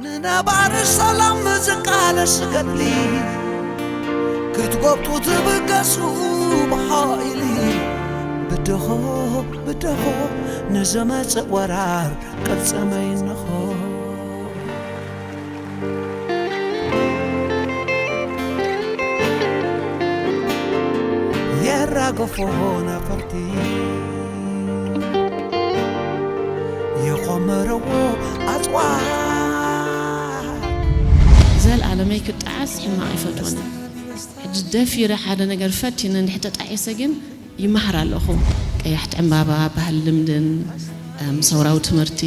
ንነባሪ ሰላም ዝቃለስ ገድሊ ክትጎብጡ ትብገሱ ብሓይሊ ብደሆ ብደሆ ንዝመጽእ ወራር ቅልጽመይ እንሆ። የራገፎ ነፈርቲ የኾመረዎ ኣጽዋር ዘልኣለመይ ክጠዓስ ሕማቕ ይፈትወኒ። ሕጂ ደፊረ ሓደ ነገር ፈቲነ እንድሕር ተጣዒሰ ግን ይመሃር ኣለኹ። ቀያሕቲ ዕምባባ ባህሊ ልምድን እም፣ ሰውራዊ ትምህርቲ።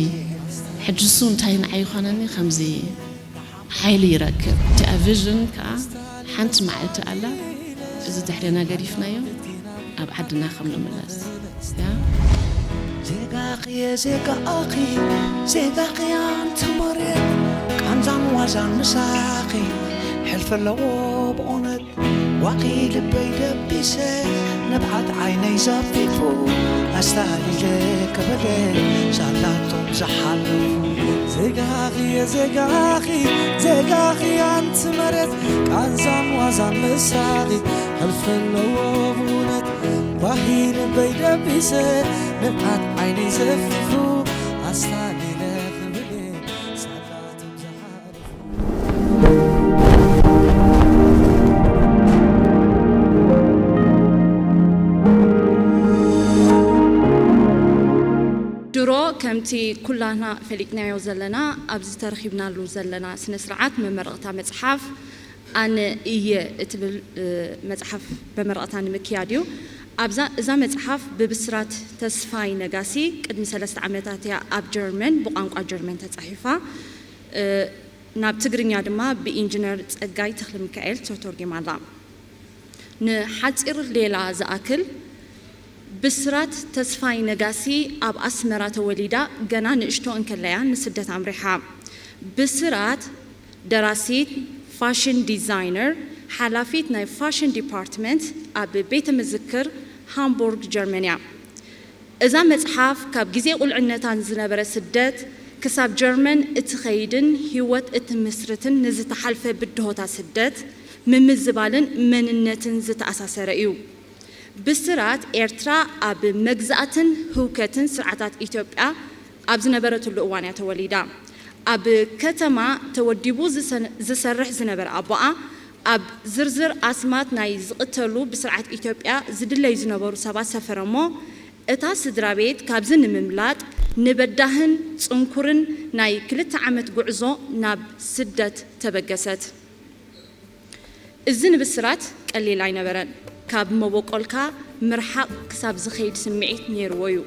ሕጂ እሱ እንታይ ንዓይ ይኾነኒ ከምዚ ሓይሊ ይረክብ። እቲኣ ቪዥን ከኣ ሓንቲ መዓልቲ ኣላ፣ እዚ ድሕሬና ገዲፍናዮ ኣብ ዓድና ከም ንምለስ። ያ። ዜጋኺ ዜጋኺ ዜጋኺ ኣንቲ መሬት ቃንዛን ዋዛን ምሳኺ ሕልፊ ኣለዎ ብእውነት ዋኺ ልበይ ደቢሰ ንብዓት ዓይነይ ዘፊፉ ኣስታሊለ ክብለ ሳላቶም ዝሓለፉ ዜጋኺ ዜጋኺ ዜጋኺ ኣንቲ መሬት ቃንዛን ዋዛን ምሳኺ ሕልፊ ኣለዎ ብእውነት ጓሂ ልበይ ደቢሰ ንብዓት ዓይነይ ዘፊፉ ኣስታሊለ ክብለ ሳላቶም ዝሓለፉ ድሮ ከምቲ ኩላና ፈሊጥናዮ ዘለና ኣብዚ ተረኺብናሉ ዘለና ስነ ስርዓት መመረቕታ መፅሓፍ ኣነ እየ እትብል መፅሓፍ መመረቕታ ንምክያድ እዩ። ኣብዛ እዛ መፅሓፍ ብብስራት ተስፋይ ነጋሲ ቅድሚ ሰለስተ ዓመታት እያ ኣብ ጀርመን ብቋንቋ ጀርመን ተፃሒፋ። ናብ ትግርኛ ድማ ብኢንጅነር ፀጋይ ተኽለሚካኤል ተተርጒማ ኣላ። ንሓፂር ሌላ ዝኣክል ብስራት ተስፋይ ነጋሲ ኣብ ኣስመራ ተወሊዳ ገና ንእሽቶ እንከለያ ንስደት ኣምሪሓ። ብስራት ደራሲት፣ ፋሽን ዲዛይነር፣ ሓላፊት ናይ ፋሽን ዲፓርትመንት ኣብ ቤተ ምዝክር ሃምቡርግ ጀርመን እያ። እዛ መጽሓፍ ካብ ግዜ ቁልዕነታ ንዝነበረ ስደት ክሳብ ጀርመን እትኸይድን ህይወት እትምስርትን ንዝተሓልፈ ብድሆታት ስደት፣ ምምዝባልን መንነትን ዝተኣሳሰረ እዩ። ብስራት ኤርትራ ኣብ መግዛእትን ህውከትን ስርዓታት ኢትዮጵያ ኣብ ዝነበረትሉ እዋን እያ ተወሊዳ። ኣብ ከተማ ተወዲቡ ዝሰርሕ ዝነበረ ኣቦኣ ኣብ ዝርዝር ኣስማት ናይ ዝቕተሉ ብስርዓት ኢትዮጵያ ዝድለዩ ዝነበሩ ሰባት ሰፈረ እሞ እታ ስድራ ቤት ካብዚ ንምምላጥ ንበዳህን ጽንኩርን ናይ ክልተ ዓመት ጉዕዞ ናብ ስደት ተበገሰት። እዚ ንብስራት ቀሊል ኣይነበረን። ካብ መበቆልካ ምርሓቕ ክሳብ ዝኸይድ ስምዒት ነይርዎ እዩ።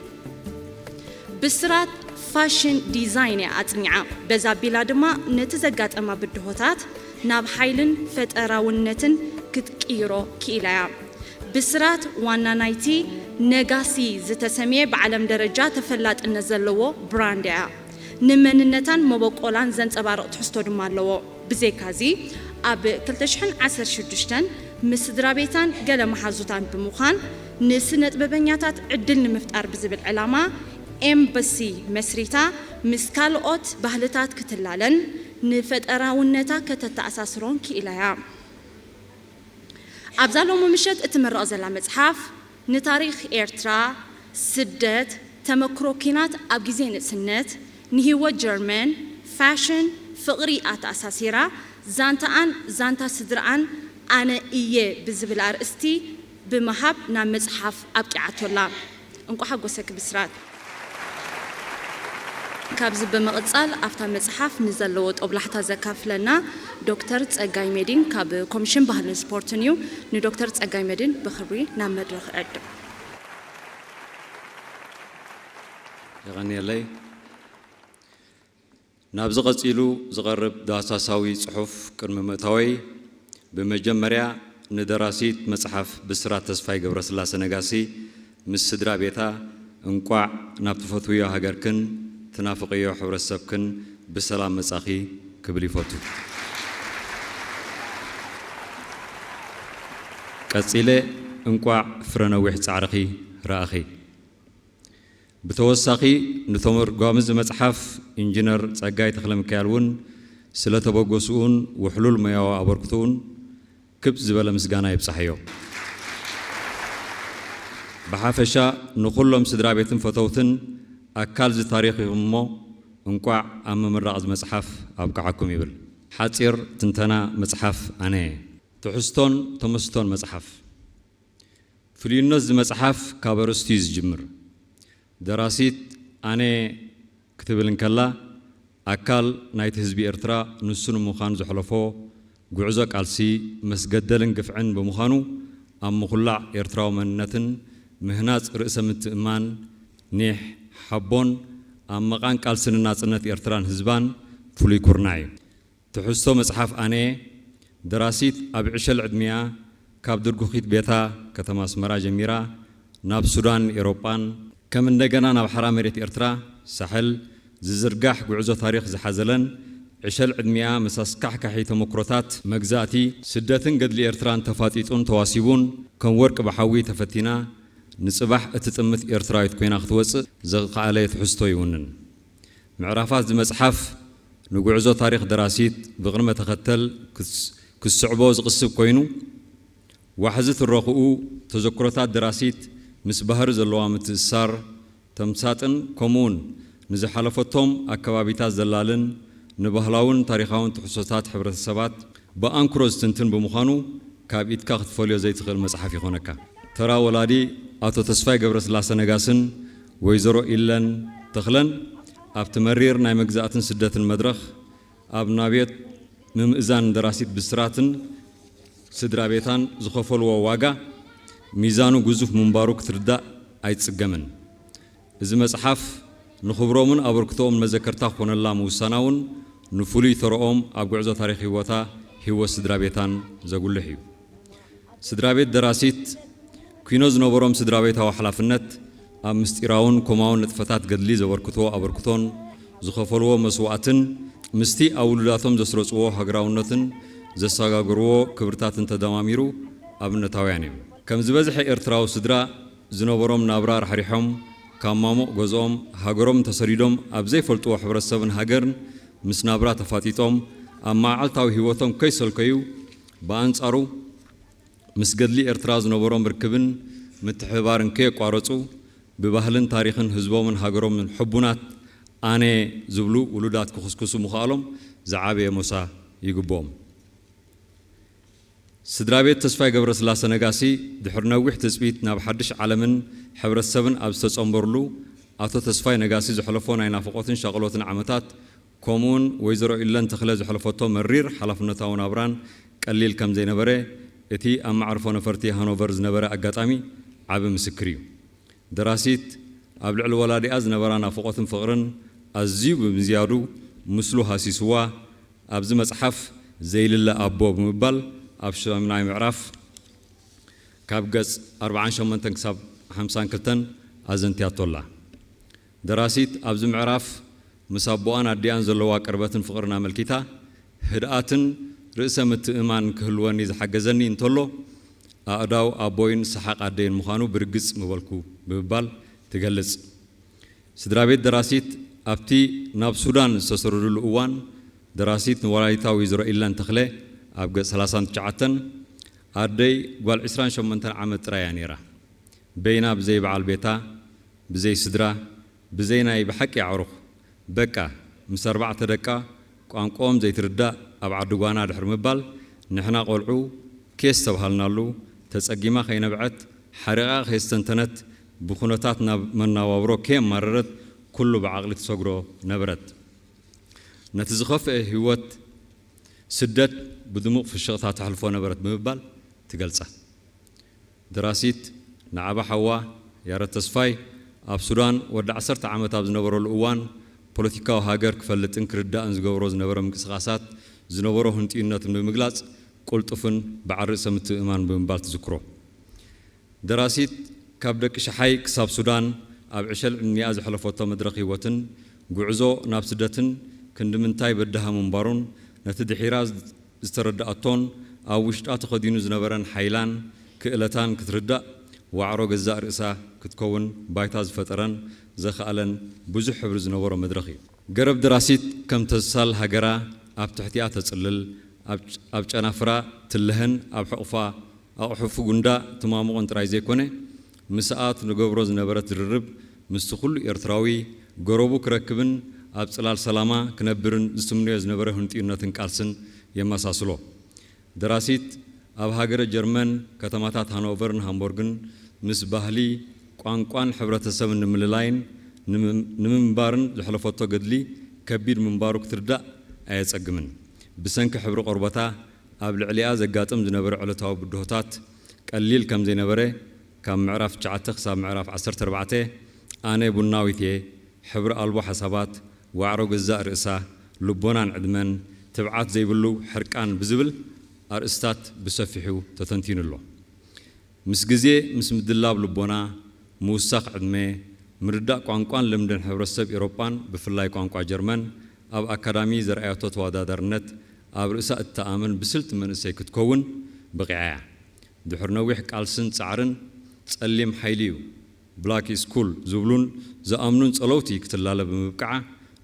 ብስራት ፋሽን ዲዛይን እያ ኣጽኒዓ። በዛ ኣቢላ ድማ ነቲ ዘጋጠማ ብድሆታት ናብ ሓይልን ፈጠራውነትን ክትቅይሮ ክኢላ እያ። ብስራት ዋና ናይቲ ነጋሲ ዝተሰምየ ብዓለም ደረጃ ተፈላጥነት ዘለዎ ብራንድ እያ። ንመንነታን መበቆላን ዘንጸባርቕ ትሕዝቶ ድማ ኣለዎ። ብዘይካዚ ኣብ ክልተ ሽሕን ዓሰርተ ሽዱሽተን ምስ ስድራ ቤታን ገለ መሓዙታን ብምዃን ንስነጥበበኛታት ዕድል ንምፍጣር ብዝብል ዕላማ ኤምባሲ መስሪታ ምስ ካልኦት ባህልታት ክትላለን ንፈጠራውነታ ከተተኣሳስሮን ክኢላ እያ። ኣብዛ ሎሚ ምሸት እትምረቕ ዘላ መጽሓፍ ንታሪኽ ኤርትራ፣ ስደት፣ ተመክሮ ኲናት ኣብ ግዜ ንእስነት፣ ንህይወት ጀርመን፣ ፋሽን፣ ፍቕሪ ኣተኣሳሲራ ዛንታኣን ዛንታ ስድርኣን ኣነ እየ ብዝብል ኣርእስቲ ብምሃብ ናብ መጽሓፍ ኣብቂዓቶ ኣላ። እንቋዕ ሓጎሰኪ ብስራት። ካብዚ ብምቕጻል ኣብታ መጽሓፍ ንዘለዎ ጦብላሕታ ዘካፍለና ዶክተር ጸጋይ ሜዲን ካብ ኮሚሽን ባህልን ስፖርትን እዩ። ንዶክተር ጸጋይ መዲን ብኽብሪ ናብ መድረኽ እዕድም። የቐንየለይ። ናብዚ ቀጺሉ ዝቐርብ ዳህሳሳዊ ጽሑፍ ቅድሚ ምእታወይ፣ ብመጀመርያ ንደራሲት መጽሓፍ ብስራት ተስፋይ ገብረስላሴ ነጋሲ ምስ ስድራ ቤታ እንቋዕ ናብ ትፈትውዮ ሃገርክን ትናፍቕዮ ሕብረተሰብክን ብሰላም መጻኺ ክብል ይፈቱ። ቀጺለ እንቋዕ ፍረ ነዊሕ ጻዕርኺ ረኣኺ። ብተወሳኺ ንተመርጓሚ እዚ መጽሓፍ ኢንጂነር ጸጋይ ተኽለሚካኤል እውን ስለ ተበገስኡን ውሕሉል ሞያዊ ኣበርክቶኡን ክብ ዝበለ ምስጋና ይብጻሕዮ። ብሓፈሻ ንኹሎም ስድራ ቤትን ፈተውትን ኣካል እዚ ታሪኽ ኢኹም እሞ፣ እንቋዕ ኣብ ምምራቕ እዚ መጽሓፍ ኣብቅዓኩም ይብል። ሓጺር ትንተና መጽሓፍ ኣነ። ትሕዝቶን ተመስጦን መጽሓፍ። ፍሉይነት እዚ መጽሓፍ ካብ ኣርእስቱ እዩ ዝጅምር። ደራሲት ኣነ ክትብል እንከላ፣ ኣካል ናይቲ ህዝቢ ኤርትራ ንሱ ንምዃን ዘሕለፎ ጉዕዞ ቃልሲ፣ መስገደልን ግፍዕን ብምዃኑ፣ ኣብ ምኹላዕ ኤርትራዊ መንነትን ምህናጽ ርእሰ ምትእምማን፣ ኒሕ፣ ሓቦን ኣብ መቓን ቃልሲ ንናጽነት ኤርትራን ህዝባን ፍሉይ ኩርናዕ እዩ። ትሕዝቶ መጽሓፍ ኣነ፣ ደራሲት ኣብ ዕሸል ዕድሚኣ ካብ ድርጉኺት ቤታ ከተማ ኣስመራ ጀሚራ ናብ ሱዳን፣ ኤሮጳን ከም እንደገና ናብ ሓራ መሬት ኤርትራ፣ ሳሕል፣ ዝዝርጋሕ ጉዕዞ ታሪኽ ዝሓዘለን፣ ዕሸል ዕድሚኣ ምስ ኣስካሕካሒ ተመክሮታት መግዛእቲ፣ ስደትን ገድሊ ኤርትራን ተፋጢጡን ተዋሲቡን ከም ወርቂ ብሓዊ ተፈቲና፣ ንጽባሕ እትጥምት ኤርትራዊት ኮይና ክትወጽእ ዘኸኣለ ትሕዝቶ ይውንን። ምዕራፋት እዚ መጽሓፍ ንጉዕዞ ታሪኽ ደራሲት ብቕድመ ተኸተል ክስ-፣ ክስዕቦ ዝቕስብ ኮይኑ፣ ዋሕዚ ትረኽኡ ተዘክሮታት ደራሲት ምስ ባህሪ ዘለዋ ምትእስሳር፣ ተምሳጥን ከምኡውን ንዝሓለፈቶም ኣከባቢታት ዘላልን ንባህላውን ታሪኻውን ትሕዝቶታት ሕብረተሰባት ብኣንክሮ ዝትንትን ብምዃኑ፣ ካብ ኢድካ ክትፈልዮ ዘይትኽእል መጽሓፍ ይኾነካ። ተራ ወላዲ ኣቶ ተስፋይ ገብረስላሰ ነጋስን ወይዘሮ ኢለን ተኽለን ኣብቲ መሪር ናይ መግዛእትን ስደትን መድረኽ ኣብ ናብዮት ምምእዛን ደራሲት ብስራትን ስድራ ቤታን ዝኸፈልዎ ዋጋ ሚዛኑ ግዙፍ ምንባሩ ክትርዳእ ኣይትጽገምን። እዚ መጽሓፍ ንኽብሮምን ኣበርክቶኦምን መዘከርታ ክኾነላ ምውሳና እውን ንፍሉይ ተረኦም ኣብ ጉዕዞ ታሪኽ ህይወታ፣ ህይወት ስድራ ቤታን ዘጉልሕ እዩ። ስድራ ቤት ደራሲት ኲኖ ዝነበሮም ስድራ ቤታዊ ሓላፍነት ኣብ ምስጢራውን ኮማውን ንጥፈታት ገድሊ ዘበርክትዎ ኣበርክቶን ዝኸፈልዎ መስዋእትን ምስቲ ኣብ ውሉዳቶም ዘስረጽዎ ሃገራውነትን ዘሰጋገርዎ ክብርታትን ተደማሚሩ ኣብነታውያን እዮም። ከም ዝበዝሐ ኤርትራዊ ስድራ ዝነበሮም ናብራ ራሕሪሖም፣ ካብ ማሙቕ ገዝኦም፣ ሃገሮም እንተሰዲዶም፣ ኣብ ዘይፈልጥዎ ሕብረተሰብን ሃገርን ምስ ናብራ ተፋጢጦም፣ ኣብ መዓልታዊ ህይወቶም ከይሰልከዩ፣ ብኣንጻሩ ምስ ገድሊ ኤርትራ ዝነበሮም ርክብን ምትሕብባርን ከየቋረጹ፣ ብባህልን ታሪኽን ህዝቦምን ሃገሮምን ሕቡናት ኣነ ዝብሉ ውሉዳት ክኹስኩሱ ምኽኣሎም ዝዓበየ ሞሳ ይግብኦም። ስድራ ቤት ተስፋይ ገብረስላሰ ነጋሲ፣ ድሕሪ ነዊሕ ትጽቢት ናብ ሓድሽ ዓለምን ሕብረተሰብን ኣብ ዝተጸንበርሉ፣ ኣቶ ተስፋይ ነጋሲ ዘሕለፎ ናይ ናፍቖትን ሻቕሎትን ዓመታት፣ ከምኡውን ወይዘሮ ኢለን ተኽለ ዘሕለፈቶ መሪር ሓላፍነታዊ ናብራን ቀሊል ከም ዘይነበረ፣ እቲ ኣብ መዕርፎ ነፈርቲ ሃኖቨር ዝነበረ ኣጋጣሚ ዓቢ ምስክር እዩ። ደራሲት ኣብ ልዕሊ ወላዲኣ ዝነበራ ናፍቖትን ፍቕርን ኣዝዩ ብምዝያዱ፣ ምስሉ ሃሲስዋ፣ ኣብዚ መጽሓፍ ዘይልለ ኣቦ ብምባል ኣብ ሻምናይ ምዕራፍ ካብ ገጽ ኣርብዓን ሸሞንተን ክሳብ ሓምሳን ክልተን ኣዘንትያቶ ኣላ። ደራሲት ኣብዚ ምዕራፍ ምስ ኣቦኣን ኣዲኣን ዘለዋ ቅርበትን ፍቕርን ኣመልኪታ፣ ህድኣትን ርእሰ ምትእምማን ክህልወኒ ዝሓገዘኒ እንተሎ፣ ኣእዳው ኣቦይን ሰሓቕ ኣደይን ምዃኑ ብርግጽ ምበልኩ ብምባል ትገልጽ። ስድራ ቤት ደራሲት ኣብቲ ናብ ሱዳን ዝተሰደዱሉ እዋን፣ ደራሲት ንወላዲታ ወይዘሮ ኢለን ተኽለ ኣብ ገጽ ሰላሳን ትሽዓተን፣ ኣደይ ጓል ዕስራን ሸሞንተን ዓመት ጥራይ እያ ነይራ። በይና ብዘይ በዓል ቤታ፣ ብዘይ ስድራ፣ ብዘይ ናይ ብሓቂ ኣዕሩኽ፣ በቃ፣ ምስ ኣርባዕተ ደቃ፣ ቋንቋኦም ዘይትርዳእ ኣብ ዓዲ ጓና ድሕሪ ምባል፣ ንሕና ቆልዑ ከየስተብሃልናሉ፣ ተጸጊማ ከይነብዐት፣ ሓሪቓ ከየስተንተነት፣ ብኹነታት ናብ መነባብሮ ከየማረረት፣ ኩሉ ብዓቕሊ ትሰግሮ ነበረት። ነቲ ዝኸፍአ ህይወት ስደት ብድሙቕ ፍሽኽታ ተሕልፎ ነበረት ብምባል ትገልጻ። ደራሲት ንዓባ ሓዋ ያረድ ተስፋይ ኣብ ሱዳን ወዲ ዓሰርተ ዓመት ኣብ ዝነበረሉ እዋን፣ ፖለቲካዊ ሃገር ክፈልጥን ክርዳእን ዝገብሮ ዝነበረ ምንቅስቓሳት ዝነበሮ ህንጥዩነትን ብምግላጽ፣ ቅልጡፍን በዓል ርእሰ ምትእምማን ብምባል ትዝክሮ። ደራሲት ካብ ደቂ ሸሓይ ክሳብ ሱዳን ኣብ ዕሸል ዕድሚኣ ዘሕለፈቶ መድረኽ ህይወትን ጉዕዞ ናብ ስደትን ክንዲ ምንታይ በዳሂ ምንባሩን፣ ነቲ ድሒራ ዝተረድኣቶን ኣብ ውሽጣ ተኸዲኑ ዝነበረን ሓይላን ክእለታን ክትርዳእ፣ ዋዕሮ ገዛእ ርእሳ ክትከውን ባይታ ዝፈጠረን ዘኽኣለን ብዙሕ ሕብሪ ዝነበሮ መድረኽ እዩ። ገረብ ደራሲት ከም ተሳል ሃገራ ኣብ ትሕቲኣ ተጽልል፣ ኣብ ጨናፍራ ትልሀን ኣብ ሕቑፋ ኣቑሑፉ ጉንዳ ትማሙቕን ጥራይ ዘይኮነ፣ ምስኣ ትገብሮ ዝነበረት ዝርርብ ምስቲ ኩሉ ኤርትራዊ ጎረቡ ክረክብን ኣብ ጽላል ሰላማ ክነብርን ዝትምነዮ ዝነበረ ህንጥዩነትን ቃልስን የመሳስሎ። ደራሲት ኣብ ሃገረ ጀርመን ከተማታት ሃኖቨርን ሃምቦርግን ምስ ባህሊ፣ ቋንቋን ሕብረተሰብን ንምልላይን ንምምባርን ዘሕለፈቶ ገድሊ ከቢድ ምንባሩ ክትርዳእ ኣየጸግምን። ብሰንኪ ሕብሪ ቆርበታ ኣብ ልዕሊኣ ዘጋጥም ዝነበረ ዕለታዊ ብድሆታት ቀሊል ከም ዘይነበረ ካብ ምዕራፍ ትሽዓተ ክሳብ ምዕራፍ ዓሰርተ ኣርባዕተ ኣነ ቡናዊት እየ፣ ሕብሪ ኣልቦ ሓሳባት፣ ዋዕሮ ገዛእ ርእሳ፣ ልቦናን ዕድመን፣ ትብዓት ዘይብሉ ሕርቃን ብዝብል ኣርእስታት ብሰፊሑ ተተንቲኑ ኣሎ። ምስ ግዜ፣ ምስ ምድላብ ልቦና፣ ምውሳኽ ዕድመ፣ ምርዳእ ቋንቋን ልምድን ሕብረተሰብ ኤውሮጳን ብፍላይ ቋንቋ ጀርመን ኣብ ኣካዳሚ ዘርኣየቶ ተወዳዳርነት ኣብ ርእሳ እትኣምን ብስልቲ መንእሰይ ክትከውን በቒዓ እያ። ድሕሪ ነዊሕ ቃልስን ጻዕርን ጸሊም ሓይሊ እዩ፣ Black is cool ዝብሉን ዝኣምኑን ጸለውቲ ክትላለ ብምብቅዓ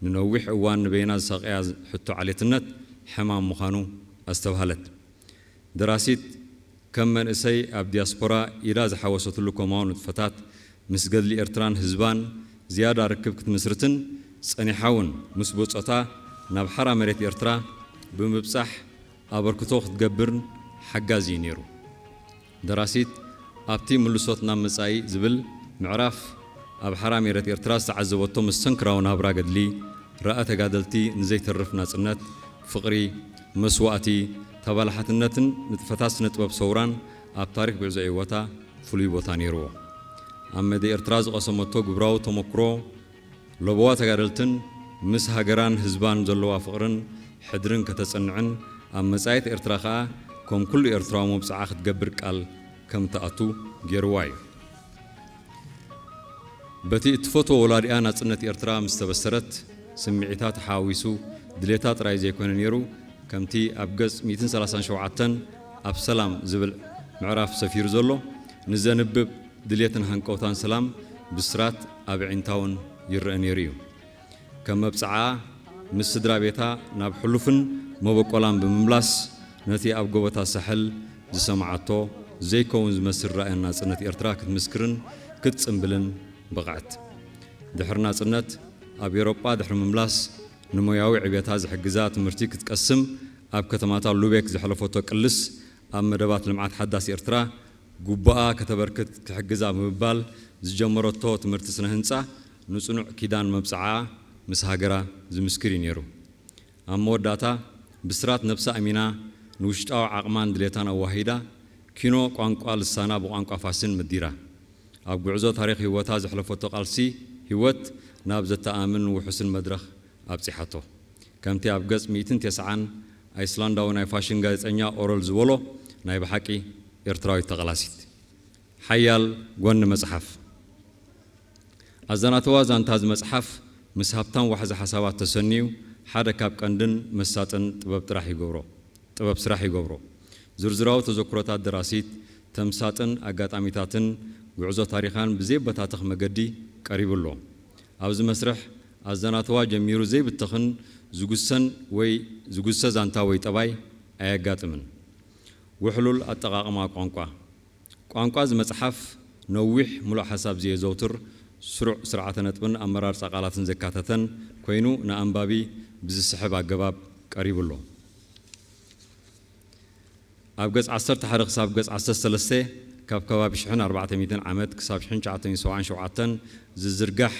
ንነዊሕ እዋን ንበይና ዝሳቐያ ሕቶ ዓሌትነት ሕማም ምዃኑ ኣስተብሃለት። ደራሲት ከም መንእሰይ ኣብ ዲያስፖራ ኢዳ ዝሓወሰትሉ ኮማዊ ንጥፈታት ምስ ገድሊ ኤርትራን ህዝባን ዝያዳ ርክብ ክትምስርትን ጸኒሓ እውን ምስ ብጾታ ናብ ሓራ መሬት ኤርትራ ብምብጻሕ ኣበርክቶ ክትገብርን ሓጋዚ እዩ ነይሩ። ደራሲት ኣብቲ ምልሶት ናብ መጻኢ ዝብል ምዕራፍ ኣብ ሓራ መሬት ኤርትራ ዝተዓዘበቶ መስተንክራዊ ናብራ ገድሊ ረኣ ተጋደልቲ ንዘይተርፍ ናጽነት፣ ፍቕሪ፣ መስዋእቲ፣ ተባላሓትነትን ንጥፈታት ስነ ጥበብ ሰውራን ኣብ ታሪኽ ጉዕዞ ህይወታ ፍሉይ ቦታ ነይርዎ። ኣብ መደ ኤርትራ ዝቐሰመቶ ግብራዊ ተመክሮ ለበዋ ተጋደልትን ምስ ሃገራን ህዝባን ዘለዋ ፍቕርን ሕድርን ከተጽንዕን ኣብ መጻኢት ኤርትራ ከኣ ከም ኩሉ ኤርትራዊ መብጽዓ ክትገብር ቃል ከም ትኣቱ ገይርዋ እዩ። በቲ እትፈትዎ ወላዲኣ ናጽነት ኤርትራ ምስ ተበሰረት ስምዒታ ተሓዋዊሱ ድሌታ ጥራይ ዘይኮነ ነይሩ፣ ከምቲ ኣብ ገጽ ሚእትን ሰላሳን ሸውዓተን ኣብ ሰላም ዝብል ምዕራፍ ሰፊሩ ዘሎ ንዘንብብ ድሌትን ሃንቀውታን ሰላም ብስራት ኣብ ኣዒንታውን ይረአ ነይሩ እዩ። ከም መብጽዓ ምስ ስድራ ቤታ ናብ ሕሉፍን መበቆላን ብምምላስ ነቲ ኣብ ጎቦታት ሳሕል ዝሰምዓቶ ዘይከውን ዝመስል ራእያን ናጽነት ኤርትራ ክትምስክርን ክትጽምብልን በቕዐት። ድሕሪ ናጽነት ኣብ ኤውሮጳ ድሕሪ ምምላስ ንሞያዊ ዕቤታ ዝሕግዛ ትምህርቲ ክትቀስም ኣብ ከተማታት ሉቤክ ዘሕለፈቶ ቅልስ ኣብ መደባት ልምዓት ሓዳስ ኤርትራ ግቡኣ ከተበርክት ክሕግዛ ብምባል ዝጀመረቶ ትምህርቲ ስነ ህንጻ ንጽኑዕ ኪዳን መብጽዓ ምስ ሃገራ ዝምስክር እዩ ነይሩ። ኣብ መወዳእታ ብስራት ነብሳ ኣሚና ንውሽጣዊ ዓቕማን ድሌታን ኣዋሂዳ ኪኖ ቋንቋ ልሳና ብቋንቋ ፋስን መዲራ። ኣብ ጉዕዞ ታሪኽ ህይወታ ዘሕለፈቶ ቃልሲ ህይወት ናብ ዘተኣምን ውሑስን መድረኽ ኣብጺሓቶ። ከምቲ ኣብ ገጽ ሚእትን ተስዓን ኣይስላንዳዊ ናይ ፋሽን ጋዜጠኛ ኦረል ዝበሎ ናይ ብሓቂ ኤርትራዊት ተቓላሲት። ሓያል ጎኒ መጽሓፍ። ኣዘናተዋ ዛንታ እዚ መጽሓፍ ምስ ሃብታም ዋሕዚ ሓሳባት ተሰንዩ ሓደ ካብ ቀንድን መሳጥን ጥበብ ጥራሕ ይገብሮ ጥበብ ስራሕ ይገብሮ። ዝርዝራዊ ተዘክሮታት ደራሲት፣ ተምሳጥን ኣጋጣሚታትን ጉዕዞ ታሪኻን ብዘይበታተኽ መገዲ ቀሪቡ ኣሎ። ኣብዚ መስርሕ ኣዘናተዋ ጀሚሩ ዘይብተኽን ዝጉሰን ወይ ዝጉሰ ዛንታ ወይ ጠባይ ኣየጋጥምን። ውሕሉል ኣጠቓቕማ ቋንቋ። ቋንቋ እዚ መጽሓፍ ነዊሕ ምሉእ ሓሳብ ዘየዘውትር ስሩዕ ስርዓተ ነጥብን ኣመራርጻ ቃላትን ዘካተተን ኮይኑ ንኣንባቢ ብዝስሕብ ኣገባብ ቀሪቡ ኣሎ። ኣብ ገጽ ዓሰርተ ሓደ ክሳብ ገጽ ዓሰርተ ሰለስተ ካብ ከባቢ ሽሕን ኣርባዕተ ሚእትን ዓመት ክሳብ ሽሕን ትሽዓተ ሚእትን ሰብዓን ሸውዓተን ዝዝርጋሕ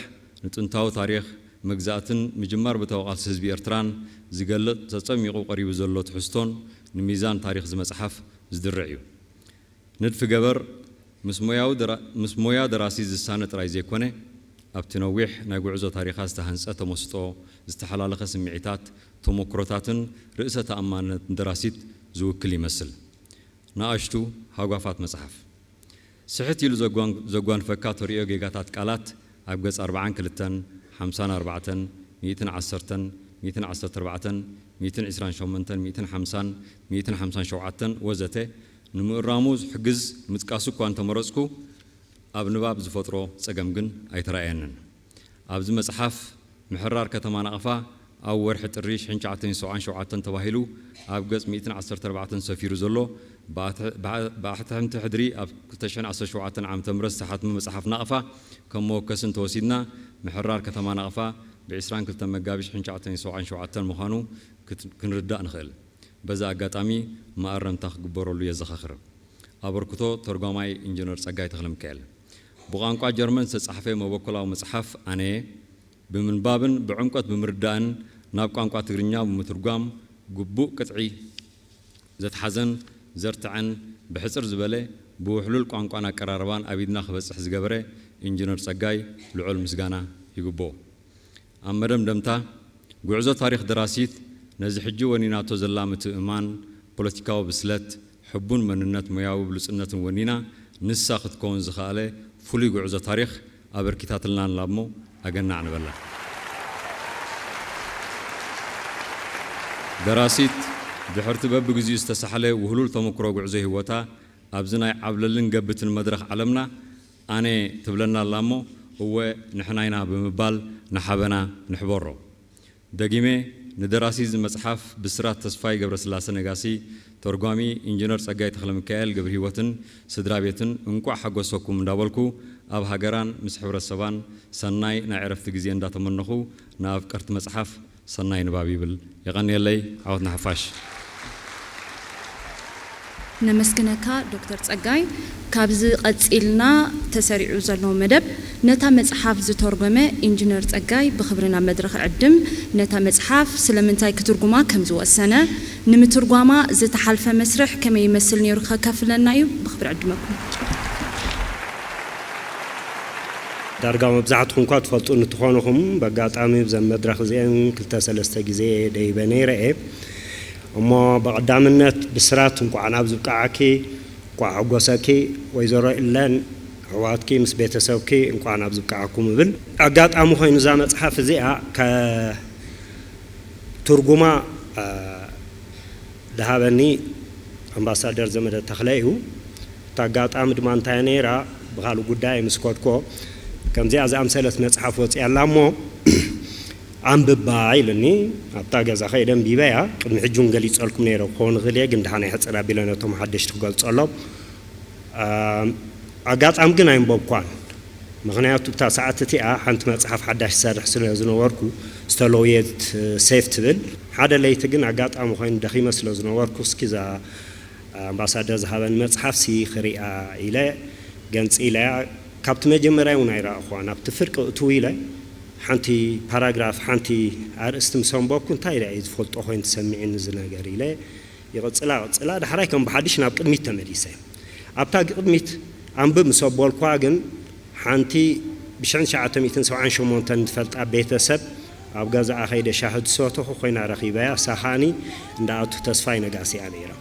ንጥንታዊ ታሪኽ መግዛእትን ምጅማር ብታዊ ቃልሲ ህዝቢ ኤርትራን ዝገልጽ ተጸሚቑ ቀሪቡ ዘሎ ትሕዝቶን ንሚዛን ታሪኽ እዚ መጽሓፍ ዝድርዕ እዩ። ንድፊ ገበር ምስ ሞያዊ ደራ-፣ ምስ ሞያ ደራሲ ዝሳነ ጥራይ ዘይኮነ፣ ኣብቲ ነዊሕ ናይ ጉዕዞ ታሪኻ ዝተሃንጸ ተመስጦ፣ ዝተሓላለኸ ስምዒታት፣ ተመኩሮታትን ርእሰ ተኣማንነትን ደራሲት ዝውክል ይመስል። ንኣሽቱ ሃጓፋት መጽሓፍ። ስሕት ኢሉ ዘጓን-፣ ዘጓንፈካ ተርእዮ ጌጋታት ቃላት ኣብ ገጽ ኣርብዓን ክልተን፣ ሓምሳን ኣርባዕተን፣ ሚእትን ዓሰርተን፣ ሚእትን ዓሰርተ ኣርባዕተን፣ ሚእትን ዕስራን ሸሞንተን፣ ሚእትን ሓምሳን፣ ሚእትን ሓምሳን ሸውዓተን ወዘተ ንምእራሙ ዝሕግዝ ምጥቃሱ እኳ እንተመረጽኩ፣ ኣብ ንባብ ዝፈጥሮ ጸገም ግን ኣይተራእየንን። ኣብዚ መጽሓፍ ምሕራር ከተማ ናቕፋ ኣብ ወርሒ ጥሪ ሽሕን ትሽዓተን ሰብዓን ሸውዓተን ተባሂሉ ኣብ ገጽ ሚእትን ዓሰርተ ኣርባዕተን ሰፊሩ ዘሎ ብኣትሕ-፣ ብኣ-፣ ብኣሕትሕምቲ ሕድሪ ኣብ ክልተ ሽሕን ዓሰርተ ሸውዓተን ዓመተ ምህረት ዝተሓትመ መጽሓፍ ናቕፋ ከም መወከሲ እንተወሲድና፣ ምሕራር ከተማ ናቕፋ ብ ዕስራን ክልተን መጋቢት ሽሕን ትሽዓተን ሰብዓን ሸውዓተን ምዃኑ ክት-፣ ክንርዳእ ንኽእል። በዚ ኣጋጣሚ መኣረምታ ክግበረሉ የዘኻኽር። ኣበርክቶ ተርጓማይ ኢንጂነር ጸጋይ ተኽለሚካኤል። ብቋንቋ ጀርመን ዝተጻሕፈ መበኮላዊ መጽሓፍ ኣነየ፣ ብምንባብን ብዕምቆት ብምርዳእን ናብ ቋንቋ ትግርኛ ብምትርጓም ግቡእ ቅጥዒ ዘትሓዘን ዘርትዐን ብሕጽር ዝበለ ብውሕሉል ቋንቋን ኣቀራርባን ኣብ ኢድና ክበጽሕ ዝገበረ ኢንጂነር ጸጋይ ልዑል ምስጋና ይግብኦ። ኣብ መደምደምታ፣ ጉዕዞ ታሪኽ ደራሲት ነዚ ሕጂ ወኒናቶ ዘላ ምትእምማን፣ ፖለቲካዊ ብስለት፣ ሕቡን መንነት፣ ሞያዊ ብሉጽነትን ወኒና ንሳ ክትከውን ዝኸኣለ ፍሉይ ጉዕዞ ታሪኽ ኣበርኪታትልና ኣላ እሞ ኣገናዕ ንበላ። ደራሲት ድሕርቲ በብግዚኡ ዝተሳሕለ ውህሉል ተመክሮ ጉዕዞ ህይወታ ኣብዚ ናይ ዓብለልን ገብትን መድረኽ ዓለምና ኣነ ትብለና ኣላ እሞ እወ ንሕና ኢና ብምባል ንሓበና ንሕበሮ። ደጊመ ንደራሲ እዚ መጽሓፍ ብስራት ተስፋይ ገብረስላሴ ነጋሲ፣ ተርጓሚ ኢንጂነር ጸጋይ ተኽለሚካኤል ገብረሂወትን ስድራ ቤትን እንቋዕ ሓጎሰኩም እንዳበልኩ ኣብ ሃገራን ምስ ሕብረተሰባን ሰናይ ናይ ዕረፍቲ ግዜ እንዳተመነኹ ንኣፍቀርቲ መጽሓፍ ሰናይ ንባብ ይብል። የቐንየለይ። ዓወት ንሓፋሽ። ነመስግነካ ዶክተር ጸጋይ። ካብዚ ቀጺልና ተሰሪዑ ዘሎ መደብ ነታ መጽሓፍ ዝተርጎመ ኢንጂነር ጸጋይ ብኽብሪ ናብ መድረኽ ዕድም፣ ነታ መጽሓፍ ስለምንታይ ክትርጉማ ከም ዝወሰነ፣ ንምትርጓማ ዝተሓልፈ መስርሕ ከመይ ይመስል ነይሩ ከካፍለና እዩ። ብኽብሪ ዕድመኩም። ዳርጋ መብዛሕትኹም እኳ ትፈልጡኒ ትኾንኹም፣ በጋጣሚ ብዘን መድረኽ እዚአን ክልተ ሰለስተ ግዜ ደይበ ነይረ እየ። እሞ ብቐዳምነት ብስራት እንኳዕ ናብ ዝብቃዓኪ፣ እንኳዕ ሓጎሰኪ ወይዘሮ ኢለን፣ ኣሕዋትኪ ምስ ቤተሰብኪ እንኳዕ ናብ ዝብቃዓኩም እብል። ኣጋጣሚ ኮይኑ እዛ መጽሓፍ እዚኣ ከ-፣ ትርጉማ፣ እ፣ ዝሃበኒ ኣምባሳደር ዘመደ ተኽለ እዩ። እቲ ኣጋጣሚ ድማ እንታይ ነይራ፣ ብኻልእ ጉዳይ ምስ ከድኮ፣ ከምዚኣ ዝኣምሰለት መጽሓፍ ወጺኣ ኣላ እሞ ኣንብባ ኢሉኒ። ኣብታ ገዛ ከይደ ኣንቢበያ። ቅድሚ ሕጂ እውን ገሊጸልኩም ነይረ ክኸውን ይኽእል እየ፣ ግን ደሓን የሕጽር ኣቢለ ነቶም ሓደሽቲ ክገልጸሎም። ኣም፣ ኣጋጣሚ ግን ኣይንበብኳን። ምኽንያቱ እታ ሰዓት እቲኣ ሓንቲ መጽሓፍ ሓዳሽ ዝሰርሕ ስለ ዝነበርኩ፣ ዝተለውየት ሴፍ ትብል። ሓደ ለይቲ ግን ኣጋጣሚ ኮይኑ ደኺመ ስለ ዝነበርኩ፣ እስኪ እዛ ኣምባሳደር ዝሃበኒ መጽሓፍ ሲ ክሪኣ ኢለ ገንጺለያ። ካብቲ መጀመርያ እውን ኣይረኣኹዋን። ኣብቲ ፍርቂ እትው ኢለ ሓንቲ ፓራግራፍ፣ ሓንቲ ኣርእስቲ ምስ ኣንበብኩ፣ እንታይ ኢለ እየ ዝፈልጦ ኮይኑ ተሰሚዕኒ እዚ ነገር ኢለ ይቕጽላ፣ ይቕጽላ፣ ዳሕራይ ከም ብሓድሽ ናብ ቅድሚት ተመሊሰ። ኣብታ ቅድሚት ኣንብብ ምስ ኣበልኳ ግን፣ ሓንቲ ብሽሕን ትሽዓተ ሚእትን ሰብዓን ሸሞንተን ዝፈልጣ ቤተሰብ ኣብ ገዛኣ ከይደ ሻሂ ዝሰተኹ ኮይና ረኺበያ። እሳ ኸኣኒ እንዳ ኣቶ ተስፋይ ነጋሲ እያ ነይራ።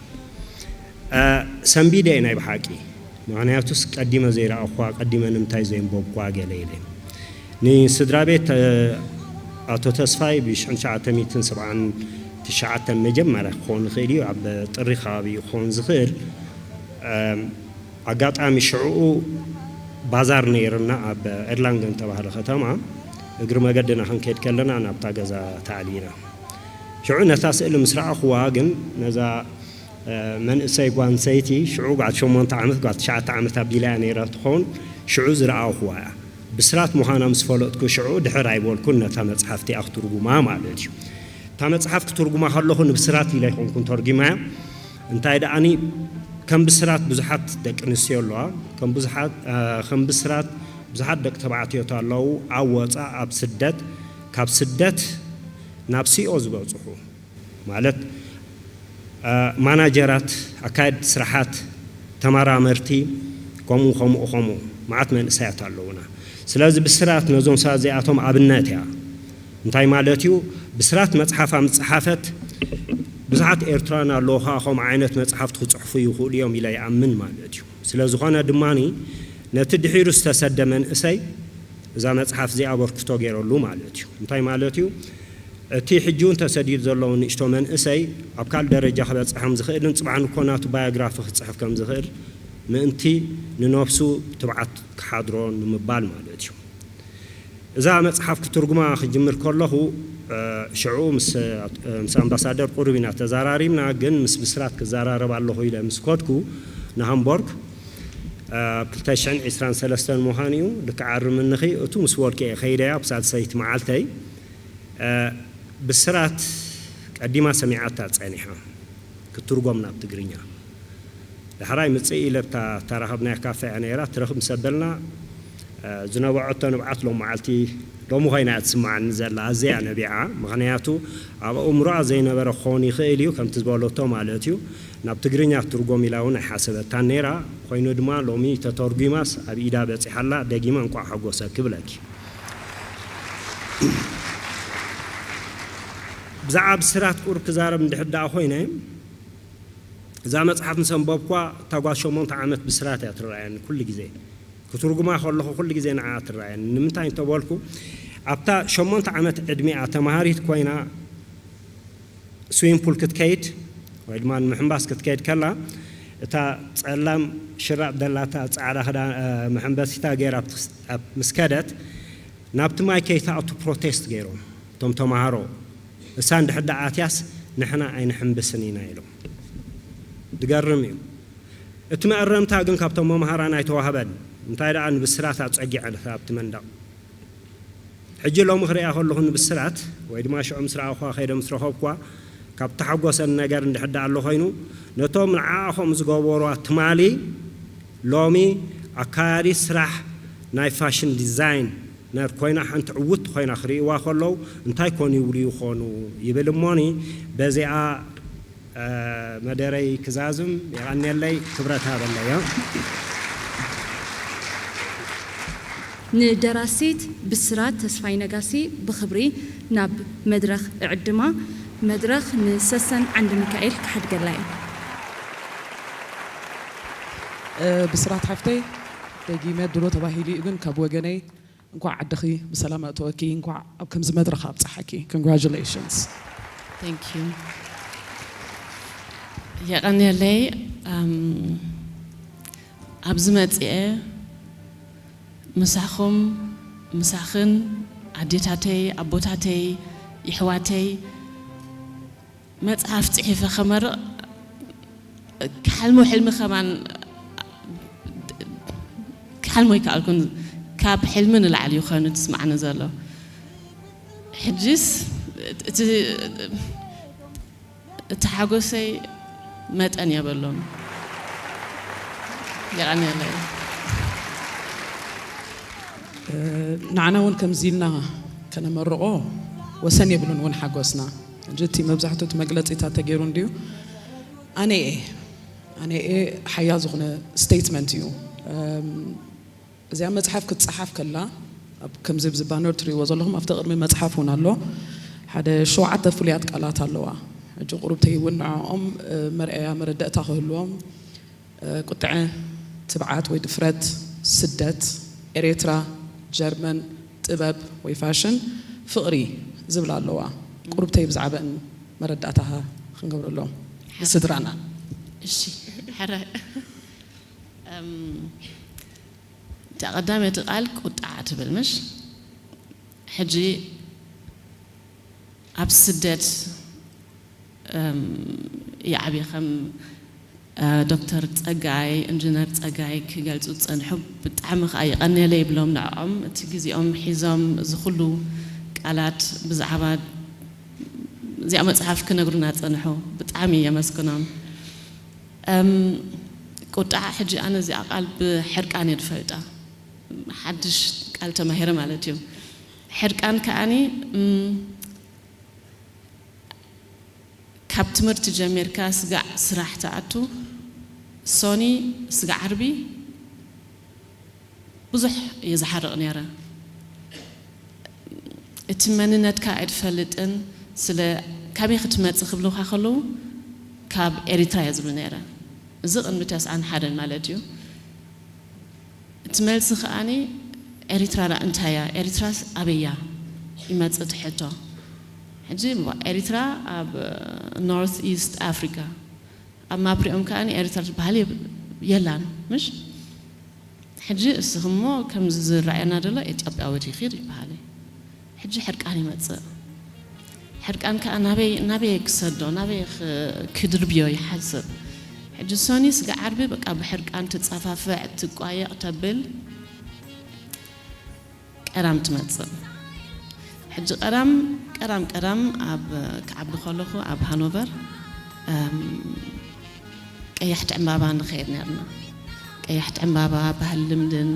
እ፣ ሰንቢደ እየ ናይ ብሓቂ። ምኽንያቱስ ቀዲመ ዘይረኣኹዋ፣ ቀዲመ ንምንታይ ዘየንበብኩዋ ገለ ኢለ። ንስድራ ቤት፣ እ፣ ኣቶ ተስፋይ ብሽሕን ትሽዓተ ሚእትን ሰብዓን ትሽዓተን መጀመርያ ክኸውን ይኽእል እዩ፣ ኣብ ጥሪ ከባቢ ክኸውን ዝኽእል። እም፣ ኣጋጣሚ ሽዕኡ ባዛር ነይርና ኣብ ኤርላንገን ተባህለ ከተማ፣ እግሪ መገድና ክንከይድ ከለና ናብታ ገዛ ተኣሊና። ሽዑ ነታ ስእሊ ምስ ረኣኹዋ ግን ነዛ፣ እ፣ መንእሰይ ጓል ኣንስተይቲ ሽዑ ጓል ሸሞንተ ዓመት ጓል ትሽዓተ ዓመት ኣቢላ እያ ነይራ ትኸውን፣ ሽዑ ዝረኣኹዋ እያ። ብስራት ምዃና ምስ ፈለጥኩ ሽዑ ድሕር ኣይበልኩን ነታ መጽሓፍ እቲኣ ክትርጉማ ማለት እዩ። እታ መጽሓፍ ክትርጉማ ከለኹ ንብስራት ኢለ ኣይኮንኩን ተርጒማያ። እንታይ ደኣኒ ከም ብስራት ብዙሓት ደቂ ኣንስትዮ ኣለዋ። ከም ብዙሓት፣ እ፣ ከም ብስራት ብዙሓት ደቂ ተባዕትዮ ኣለዉ ኣብ ወጻእ ኣብ ስደት፣ ካብ ስደት ናብ ሲኦ ዝበጽሑ ማለት፣ እ፣ ማናጀራት፣ ኣካየድቲ ስራሓት፣ ተመራመርቲ፣ ከምኡ ከምኡ ከምኡ መዓት መንእሰያት ኣለዉና። ስለዚ ብስራት ነዞም ሰባት እዚኣቶም ኣብነት እያ። እንታይ ማለት እዩ? ብስራት መጽሓፍ ምስ ጸሓፈት ብዙሓት ኤርትራውያን ኣለዉ ኸኣ ከምኡ ዓይነት መጽሓፍቲ ክጽሕፉ ይኽእሉ እዮም ኢለ ይኣምን ማለት እዩ። ስለ ዝኾነ ድማ ነቲ ድሒሩ ዝተሰደ መንእሰይ እዛ መጽሓፍ እዚኣ ኣበርክቶ ገይረሉ ማለት እዩ። እንታይ ማለት እዩ? እቲ ሕጂ እውን ተሰዲዱ ዘሎ ንእሽቶ መንእሰይ ኣብ ካልእ ደረጃ ክበጽሕ ከም ዝኽእልን ጽባሕ ንኮ ናቱ ባዮግራፊ ክጽሕፍ ከም ዝኽእል ምእንቲ ንነብሱ ትብዓት ክሓድሮ ንምባል ማለት እዩ። እዛ መጽሓፍ ክትርጉማ ክጅምር ከለኹ ሽዑ ምስ ኣምባሳደር ቁሩብ ኢና ተዛራሪብና፣ ግን ምስ ብስራት ክዘራረብ ኣለኹ ኢለ ምስ ከድኩ ንሃምቦርግ ኣብ ክልተ ሽሕን ዕስራን ሰለስተን ምዃን እዩ። ልክዕ ኣርምንኺ፣ እቱ ምስ ወድቀ እየ ከይደያ ብሳልሰይቲ መዓልተይ። ብስራት ቀዲማ ሰሚዓታ ጸኒሓ ክትርጎም ናብ ትግርኛ። ዳሕራይ ምጽእ ኢለ ብታ ተራኸብናያ ካፈ እያ ነይራ። ትረኽብ ምስ ኣበልና ዝነበዐቶ ንብዓት ሎም መዓልቲ ሎሚ ኮይና እያ ትስምዓኒ ዘላ። ኣዘያ ነቢዓ፣ ምኽንያቱ ኣብ ኣእምሮኣ ዘይነበረ ክኸውን ይኽእል እዩ፣ ከምቲ ዝበለቶ ማለት እዩ። ናብ ትግርኛ ትርጎም ኢላ እውን ኣይሓሰበታን ነይራ። ኮይኑ ድማ ሎሚ ተተርጒማስ ኣብ ኢዳ በጺሓላ። ደጊመ እንቋዕ ሓጎሰኪ ክብለኪ። ብዛዕባ ብስራት ቁሩብ ክዛረብ እንድሕር ደኣ ኮይነ፣ እዛ መጽሓፍ ምስ ኣንበብኳ፣ እታ ጓል ሸሞንተ ዓመት ብስራት እያ ትረኣየኒ ኩሉ ግዜ። ክትርጉማ ከለኹ ኩሉ ግዜ ንዓኣ ትረኣየኒ። ንምንታይ እንተበልኩ፣ ኣብታ ሸሞንተ ዓመት ዕድሚኣ ተምሃሪት ኮይና ስዊም ፑል ክትከይድ ወይ ድማ ንምሕንባስ ክትከይድ ከላ፣ እታ ጸላም ሽራብ ደላታ ጻዕዳ ክዳ-፣ እ፣ መሐንበሲታ ገይራ ኣብ ትስ-፣ ኣብ ምስ ከደት፣ ናብቲ ማይ ከይትኣቱ ፕሮቴስት ገይሮም እቶም ተምሃሮ። እሳ እንድሕር ደኣ ኣትያስ ንሕና ኣይንሕንብስን ኢና ኢሎም። ዝገርም እዩ። እቲ መእረምታ ግን ካብቶም መምሃራን ኣይተዋህበን። እንታይ ደኣ ንብስራት ኣጸጊዐን ኣብቲ መንደቕ። ሕጂ ሎሚ ክርእያ ከለኹ ንብስራት ወይ ድማ ሽዑ ምስ ረኣኹዋ ከይደ ምስ ረኸብኩዋ ካብ ተሓጎሰን ነገር እንድሕር ደኣ ኣሎ ኮይኑ ነቶም ንዓኣ ከምኡ ዝገበሩዋ ትማሊ ሎሚ ኣካያዲ ስራሕ ናይ ፋሽን ዲዛይን ነር ኮይና ሓንቲ ዕውት ኮይና ክርእይዋ ከለዉ እንታይ ኮን ይብሉ ይኾኑ ይብል እሞኒ በዚኣ መደረይ ክዛዝም የቐንየለይ ክብረት ሃበለዮ። ንደራሲት ብስራት ተስፋይ ነጋሲ ብኽብሪ ናብ መድረኽ እዕድማ። መድረኽ ንሰሰን ዓንዲ ሚካኤል ክሓድገላ እዩ። ብስራት ሓፍተይ ደጊመ ድሮ ተባሂሉ እዩ ግን ካብ ወገነይ እንኳዕ ዓድኺ ብሰላም ኣእተወኪ እንኳዕ ኣብ ከምዚ መድረኽ ኣብፀሓኪ congratulations። Thank you። የቐንየለይ። ኣብዚ መፅኤ ምሳኹም ምሳኽን ኣዴታተይ ኣቦታተይ ይሕዋተይ መፅሓፍ ፅሒፈ ከመርቕ ክሓልሞ ሕልሚ ከማን ክሓልሞ ይከኣልኩን ካብ ሕልሚ ንላዕሊ ይኾኑ ትስማዕኒ ዘሎ ሕጅስ እቲ እቲ ሓጎሰይ መጠን የበሎም። የቐንየለይ። ንዓና እውን ከምዚ ኢልና ከነመርቆ ወሰን የብሉን እውን ሓጎስና። ሕጂ እቲ መብዛሕትኡ እቲ መግለፂታት ተገይሩ እንድዩ። ኣነ እየ ኣነ እየ ሓያ ዝኾነ ስቴትመንት እዩ። እዚኣ መፅሓፍ ክትፀሓፍ ከላ ኣብ ከምዚ ብዚ ባነር ትሪእዎ ዘለኹም ኣብቲ ቅድሚ መፅሓፍ እውን ኣሎ ሓደ ሸውዓተ ፍሉያት ቃላት ኣለዋ። ሕጂ ቁሩብተይ እውን ንዕኦም መርኣያ መረዳእታ ክህልዎም ቁጥዐ፣ ትብዓት ወይ ድፍረት፣ ስደት፣ ኤሬትራ፣ ጀርመን፣ ጥበብ ወይ ፋሽን፣ ፍቕሪ ዝብላ ኣለዋ። ቁሩብተይ ብዛዕበን መረዳእታኻ ክንገብረሎም ንስድራና። እሺ ሕረ እታ ቀዳመይቲ ቃል ቁጣዕ ትብል ምሽ ሕጂ ኣብ ስደት ይዓብየ ከም ዶክተር ፀጋይ ኢንጂነር ፀጋይ ክገልፁ ዝፀንሑ ብጣዕሚ ከዓ የቐንየለ ይብሎም ንዕኦም እቲ ግዜኦም ሒዞም እዚ ኩሉ ቃላት ብዛዕባ እዚኣ መፅሓፍ ክነግሩና ፀንሑ ብጣዕሚ የመስግኖም። ቁጣዕ ሕጂ ኣነ እዚኣ ቃል ብሕርቃን እየ ዝፈልጣ ሓድሽ ቃል ተማሂረ ማለት እዩ። ሕርቃን ከዓኒ ካብ ትምህርቲ ጀሚርካ ስጋዕ ስራሕ ትኣቱ ሶኒ ስጋዕ ዓርቢ ብዙሕ እየ ዝሓርቕ ነይረ። እቲ መንነትካ ኣይትፈልጥን ስለ ካበይ ክትመጽእ ክብሉኻ ከለዉ ካብ ኤሪትራ እየ ዝብል ነይረ። እዚ ቅድሚ ተስዓን ሓደን ማለት እዩ። እቲ መልሲ ከኣኒ ኤሪትራ ደኣ እንታይ እያ? ኤሪትራስ ኣበይ እያ? ይመጽእ እቲ ሕቶ። ሕጂ ኤሪትራ ኣብ ኖርት ኢስት ኣፍሪካ ኣብ ማፕሪኦም ከኣኒ ኤሪትራ ትበሃል የላን ምሽ? ሕጂ እስኺ እሞ ከምዚ ዝረኣየና ዘሎ ኢትዮጵያዊት ኢኺ ይበሃል እዩ። ሕጂ ሕርቃን ይመጽእ። ሕርቃን ከኣ ናበይ ናበይ ክሰዶ ናበይ ክ- ክድርብዮ ይሓስብ። ሕጂ ሶኒ ስጋ ዓርቢ በቃ ብሕርቃን ትጻፋፍዕ ትቋየቕ ተብል ቀዳም ትመጽእ። ሕጂ ቀዳም ቀዳም ቀዳም ኣብ ክዓቢ ከለኹ ኣብ ሃኖቨር እም፣ ቀያሕቲ ዕምባባ ንኸይድ ነርና። ቀያሕቲ ዕምባባ ባህል ልምድን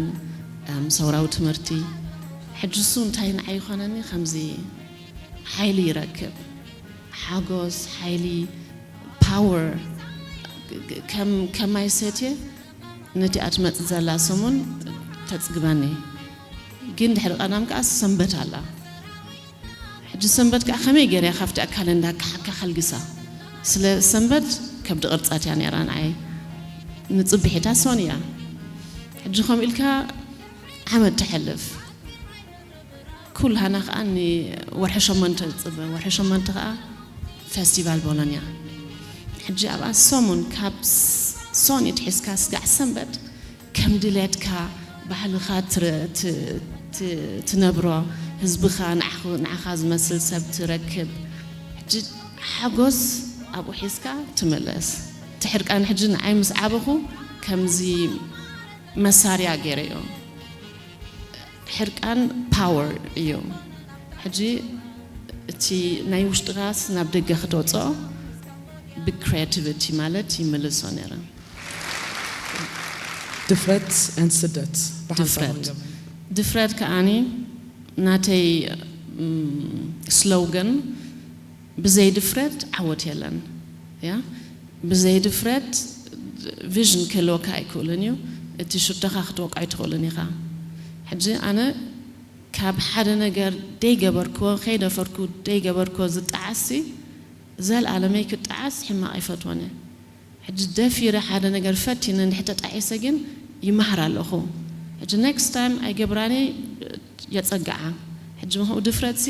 እም፣ ሰውራዊ ትምህርቲ። ሕጂ እሱ እንታይ ንዓይ ይኾነኒ ከምዚ ሓይሊ ይረክብ። ሓጎስ፣ ሓይሊ፣ ፓወር ከም ከማይ ሰትየ ነቲ ኣትመጽእ ዘላ ሰሙን ተጽግበኒ። ግን ድሕሪ ቀዳም ከኣ ሰንበት ኣላ። ሕጂ ሰንበት ከኣ ከመይ ገይረ እያ ካብቲ ኣካለ እንዳ ካሓካ ከልግሳ? ስለ ሰንበት ከብዲ ቅርጻት እያ ነይራ ንዓይ። ንጽብሒታ ሶን እያ። ሕጂ ከምኡ ኢልካ ዓመት ተሕልፍ። ኩልሃና ከኣ ንወርሒ ሸሞንተ ዝጽበ። ወርሒ ሸሞንተ ከኣ ፈስቲቫል ቦሎንያ። ሕጂ ኣብኣ ሰሙን ካብ ስ- ሶኒ ትሒዝካ ስጋዕ ሰንበት ከም ድሌትካ ባህልኻ ትረ- ት- ት- ትነብሮ ህዝብኻ ንዓኹ- ንዓኻ ዝመስል ሰብ ትረክብ። ሕጂ ሓጎስ ኣብኡ ሒዝካ ትምለስ። እቲ ሕርቃን ሕጂ ንዓይ ምስ ዓበኹ ከምዚ መሳርያ ገይረዮ። ሕርቃን ፓወር እዩ። ሕጂ እቲ ናይ ውሽጥኻስ ናብ ደገ ክተውፅኦ ብክሪቲቪቲ ማለት ይምልሶ ነይረ። ድፍረት and ስደት ብሓንሳብ ድፍረት ክንገምት። ድፍረት ከኣኒ ናተይ ስሎገን ብዘይ ድፍረት ዓወት የለን። ያ ብዘይ ድፍረት ቪዥን ክህልወካ ኣይክእልን እዩ። እቲ ሽቶኻ ክትወቅዖ ኣይትኽእልን ኢኻ። ሕጂ ኣነ ካብ ሓደ ነገር ደይገበርክዎ ከይደፈርኩ ደይገበርክዎ ዝጠዓሲ ዘልኣለመይ ክጠዓስ ሕማቕ ኣይፈትወን እየ። ሕጂ ደፊረ ሓደ ነገር ፈቲነ እንድሕር ተጣዒሰ ግን ይመሃር ኣለኹ። ሕጂ ኔክስት ታይም ኣይገብራን እየ የጸግዓ። ሕጂ ምኽኡ ድፍረትሲ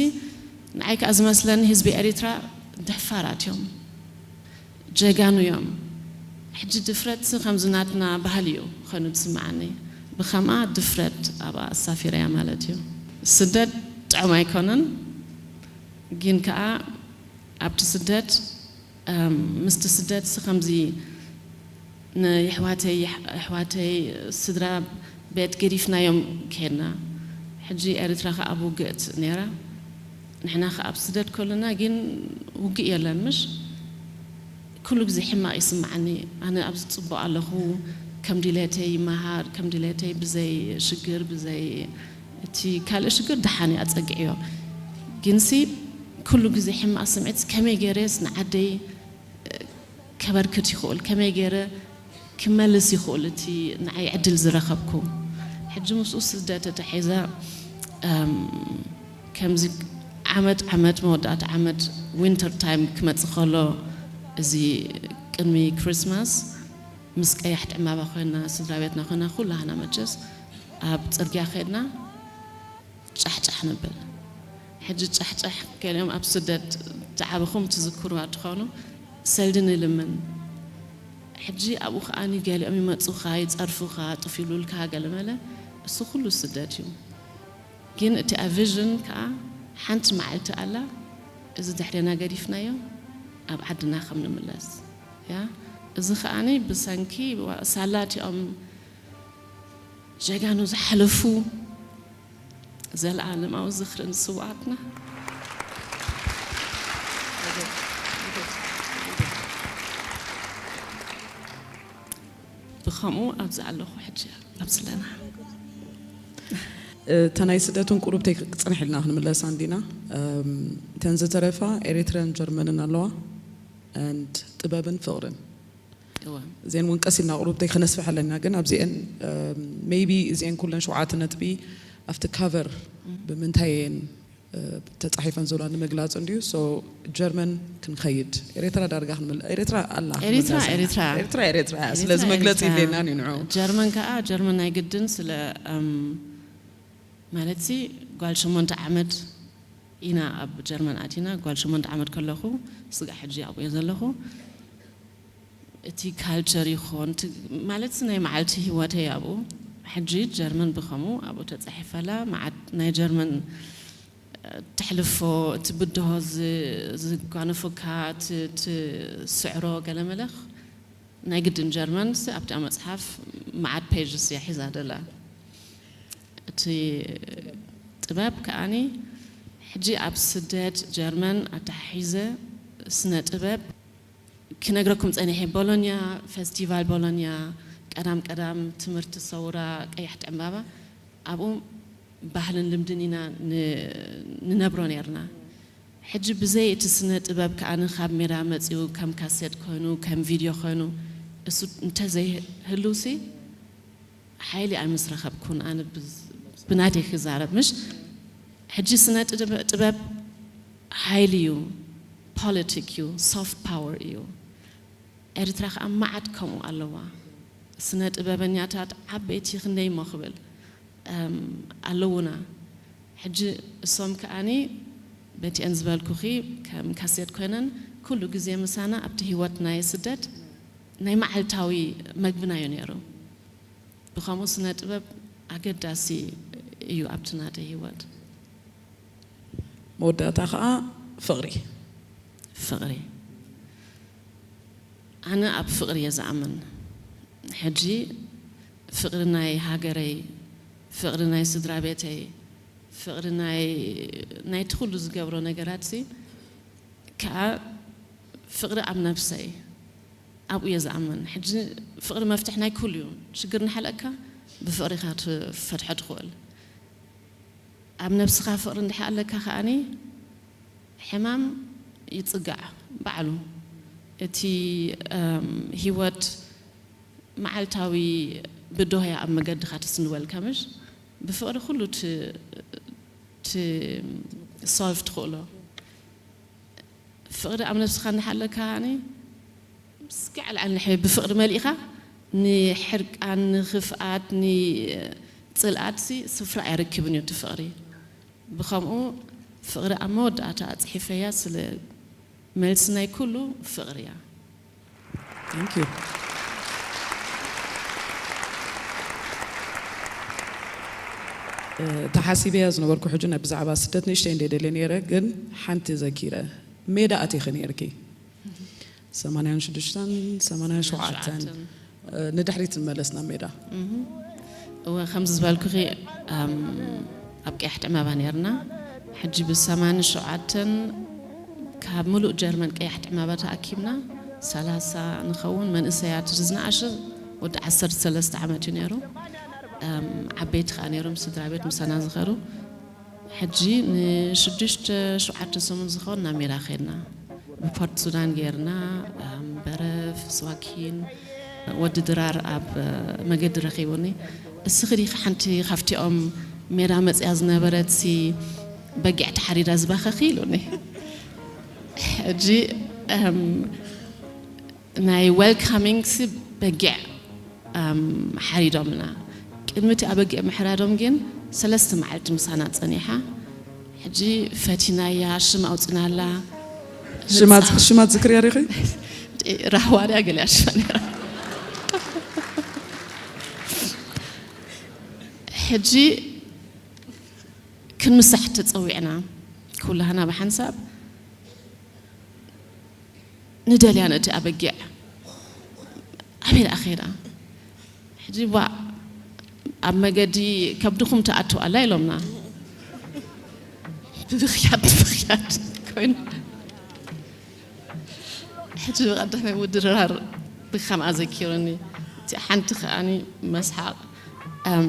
ንዓይ ከኣ ዝመስለኒ ህዝቢ ኤሪትራ ደፋራት እዮም። ጀጋኑ እዮም። ሕጂ ድፍረትሲ ከምዚ ናትና ባህሊ እዩ ኮይኑ ዝስምዓኒ። ብኸምኣ ድፍረት ኣብኣ ኣሳፊረያ ማለት እዩ። ስደት ጥዑም ኣይኮነን፣ ግን ከኣ ኣብቲ ስደት ምስቲ ስደትሲ ከምዚ ንየሕዋተይ ኣሕዋተይ ስድራ ቤት ገዲፍናዮም ከድና። ሕጂ ኤርትራ ከኣ ኣብ ውግእት ነይራ። ንሕና ከኣ ኣብ ስደት ከለና ግን ውግእ የለን ምሽ? ኩሉ ግዜ ሕማቕ ይስምዓኒ። ኣነ ኣብዚ ጽቡቕ ኣለኹ፣ ከም ድሌተይ ይመሃር፣ ከም ድሌተይ ብዘይ ሽግር ብዘይ እቲ ካልእ ሽግር ደሓን እዩ ኣጸጊዕዮ። ግንሲ ኩሉ ግዜ ሕማቕ ስምዒት ከመይ ገይረስ ንዓደይ ከበርክት ይኽእል፣ ከመይ ገይረ ክመልስ ይኽእል እቲ ንዓይ ዕድል ዝረኸብኩ። ሕጂ ምስኡ ስደት ተታሒዘ እም፣ ከምዚ ዓመት ዓመት መወዳእታ ዓመት ዊንተር ታይም ክመጽእ ከሎ እዚ ቅድሚ ክሪስማስ ምስ ቀያሕቲ ዕምባባ ኮይና ስድራ ቤትና ኮይና ኩላህና መቸስ ኣብ ጽርግያ ከድና ጫሕጫሕ ንብል። ሕጂ ጫሕጫሕ ገሊኦም ኣብ ስደት ዝዓበኹም ትዝክርዋ ትኾኑ ሰልዲ ንልምን። ሕጂ ኣብኡ ከኣ ገሊኦም ይመጹኻ ይጸርፉኻ ጥፍ ይብሉልካ ገለመለ እሱ ኩሉ ስደት እዩ። ግን እቲ ቪዥን ከኣ ሓንቲ መዓልቲ ኣላ እዚ ድሕሬና ገዲፍናዮ ኣብ ዓድና ከም ንምለስ እያ። እዚ ከኣኒ ብሰንኪ ሳላ እቲኦም ጀጋኑ ዝሓለፉ ዘለኣለማዊ ዝኽሪ ንስውኣትና። ብኸምኡ ኣብዚ ኣለኹ ሕጂ ኣብዚ ኣለና። እታ ናይ ስደትን ቁሩብ ተይ ክጽንሕ ኢልና ክንምለሳ እንዲና። እተን ዝተረፋ ኤሪትራን ጀርመንን ኣለዋ። And ጥበብን ፍቕርን እወ እዚአን እውን ቀስ ኢልና ቁሩብ ተይ ከነስፍሐለን ኢና። ግን ኣብዚአን maybe እዚአን ኩለን ሸውዓተ ነጥቢ ኣብቲ ካቨር ብምንታይ እየን ተፃሒፈን ዘለዋ ንምግላፅ እንድዩ። So ጀርመን ክንኸይድ ኤርትራ ዳርጋ ክንምለ ኤርትራ ኣላ ኤርትራ ክንምለስ ኢና። ኤርትራ ኤርትራ ኤርትራ እያ። ስለዚ ኤርትራ መግለፂ ኤርትራ። የድልየናን እዩ ንዑ። ጀርመን ከዓ ጀርመን ናይ ግድን ስለ እም፣ ማለት ሲ ጓል ሸሞንተ ዓመት ኢና ኣብ ጀርመን ኣቲና። ጓል ሸሞንተ ዓመት ከለኹ ስጋዕ ሕጂ ኣብኡ እየ ዘለኹ። እቲ ካልቸር ይኹን እቲ ማለት ሲ ናይ መዓልቲ ህይወተይ ኣብኡ። ሕጂ ጀርመን ብኸምኡ ኣብኡ ተፃሒፈላ መዓት ናይ ጀርመን ተሕልፎ፣ እቲ ብድሆ ዝ-፣ ዝጓነፉካ፣ እቲ፣ እቲ ስዕሮ ገለመለ ናይ ግድን ጀርመን ሲ ኣብታ መጽሓፍ መዓት ፔጅስ እያ ሒዛ ደላ። እቲ ጥበብ ከኣኒ ሕጂ ኣብ ስደት ጀርመን ኣተሓሒዘ ስነ ጥበብ ክነግረኩም ጸኒሐ። ቦሎኛ፣ ፌስቲቫል ቦሎኛ፣ ቀዳም ቀዳም ትምህርቲ ሰውራ ቀያሕቲ ዕምባባ፣ ኣብኡ ባህልን ልምድን ኢና ን-፣ ንነብሮ ነርና። ሕጂ ብዘይ እቲ ስነ ጥበብ ከኣ ካብ ሜዳ መጺኡ ከም ካሴት ኮይኑ፣ ከም ቪድዮ ኮይኑ፣ እሱ እንተዘይህሉሲ ሓይሊ ኣይምስረኸብኩን። ኣነ ብዝ-፣ ብናተይ ክዛረብ ምሽ፣ ሕጂ ስነ ጥበብ፣ ጥበብ ሓይሊ እዩ፣ ፖለቲክ እዩ፣ ሶፍት ፓወር እዩ። ኤርትራ ከኣ መዓት ከምኡ ኣለዋ። ስነ ጥበበኛታት ዓበይቲ ክንደይ እሞ ክብል፣ እም፣ ኣለዉና። ሕጂ እሶም ከኣኒ በቲአን ዝበልኩኺ ከም ካሴት ኮይነን ኩሉ ግዜ ምሳና ኣብቲ ህይወት ናይ ስደት ናይ መዓልታዊ መግብና እዩ ነይሩ። ብኸምኡ ስነ ጥበብ ኣገዳሲ እዩ ኣብቲ ናተይ ህይወት። መወዳእታ ከዓ ፍቕሪ። ፍቕሪ። ኣነ ኣብ ፍቕሪ እየ ዝኣምን። ሕጂ ፍቕሪ ናይ ሃገረይ፣ ፍቕሪ ናይ ስድራ ቤተይ፣ ፍቕሪ ናይ፣ ናይቲ ኩሉ ዝገብሮ ነገራት ሲ ከዓ ፍቕሪ ኣብ ነብሰይ፣ ኣብኡ እየ ዝኣምን። ሕጂ ፍቕሪ መፍትሕ ናይ ኩሉ እዩ። ሽግር ንሓለካ ብፍቕሪ ኢኻ ትፈትሖ ትኽእል። ኣብ ነብስኻ ፍቕሪ እንድሕር ኣለካ ከኣኒ ሕማም ይጽጋዕ ባዕሉ። እቲ፣ እም፣ ህይወት መዓልታዊ ብድሆያ ኣብ መገድኻ ተስንወልካ ምሽ ብፍቕሪ ኩሉ ት-፣ ት-፣ ሶልቭ ትኽእሎ። ፍቕሪ ኣብ ነብስኻ እንድሕር ኣለካ ከኣኒ ስጋዕ ልዓል ንሕ-፣ ብፍቕሪ መሊእኻ ንሕርቃን፣ ንኽፍኣት፣ ንጽልኣት ሲ ስፍራ ኣይረክብን እዩ እቲ ፍቕሪ። ብኸምኡ ፍቕሪ ኣብ መወዳእታ ኣጽሒፈያ ስለ መልሲ ናይ ኩሉ ፍቕሪ እያ። Thank you። እ፣ ተሓሲበያ ዝነበርኩ ሕጂ ናይ ብዛዕባ ስደት ንእሽተይ እንደ ደልየ ነይረ፣ ግን ሓንቲ ዘኪረ። ሜዳ ኣቲኺ ነይርኪ። ሰማንያን ሽዱሽተን፣ ሰማንያን ሸውዓተን። እ፣ ንድሕሪት ንመለስ ናብ ሜዳ። እወ፣ ከምዚ ዝበልኩኺ፣ ኣም፣ ኣብ ቀያሕቲ ዕማባ ነይርና። ሕጂ ብሰማንያን ሸውዓተን ካብ ምሉእ ጀርመን ቀያሕቲ ዕማባ ተኣኪብና፣ ሰላሳ ንኸውን መንእሰያት፣ ዝነኣሸ ወዲ ዓሰርተ ሰለስተ ዓመት እዩ ነይሩ። ኣም፣ ዓበይቲ ከኣ ነይሮም፣ ስድራ ቤት ምሳና ዝኸዱ። ሕጂ ንሽዱሽተ ሸውዓተ ሰሙን ዝኸውን ናብ ሜዳ ከድና። ብፖርት ሱዳን ጌርና፣ ኣም፣ በረፍ፣ ስዋኪን፣ ወዲ ድራር ኣብ መገዲ ረኺቡኒ። "እስኺ ዲኺ ሓንቲ ካብቲኦም ሜዳ መጽያ ዝነበረት ሲ በጊዕ ተሓሪዳ ዝባኸኺ?" ኢሉኒ። ሕጂ፣ ኣም፣ ናይ ዌልካሚንግ ሲ በጊዕ፣ ኣም፣ ሓሪዶምና። ቅድሚ እቲ ኣበጊዕ ምሕራዶም ግን ሰለስተ መዓልቲ ምሳና ጸኒሓ። ሕጂ ፈቲናያ፣ ሽም ኣውጺናላ። ሽማ፣ ሽማ ትዝክርያ ዲኺ? ራህዋ ድያ ገሊኣ ሽማ ነይራ። ሕጂ ክንምሳሕ ተጸዊዕና፣ ኩላህና ብሓንሳብ ንደልያ ነቲ ኣበጊዕ። ኣበይ ደኣ ኸይዳ? ሕጂ ዋ ኣብ መገዲ ከብድኹም ትኣቱ ኣላ ኢሎምና። ብብኽያት ብኽያት ኮይኑ። ሕጂ ብቐዳማይ ምድርራር ብከምኣ ዘኪሩኒ። እቲ ሓንቲ ከኣኒ መስሓቕ፣ ኣም፣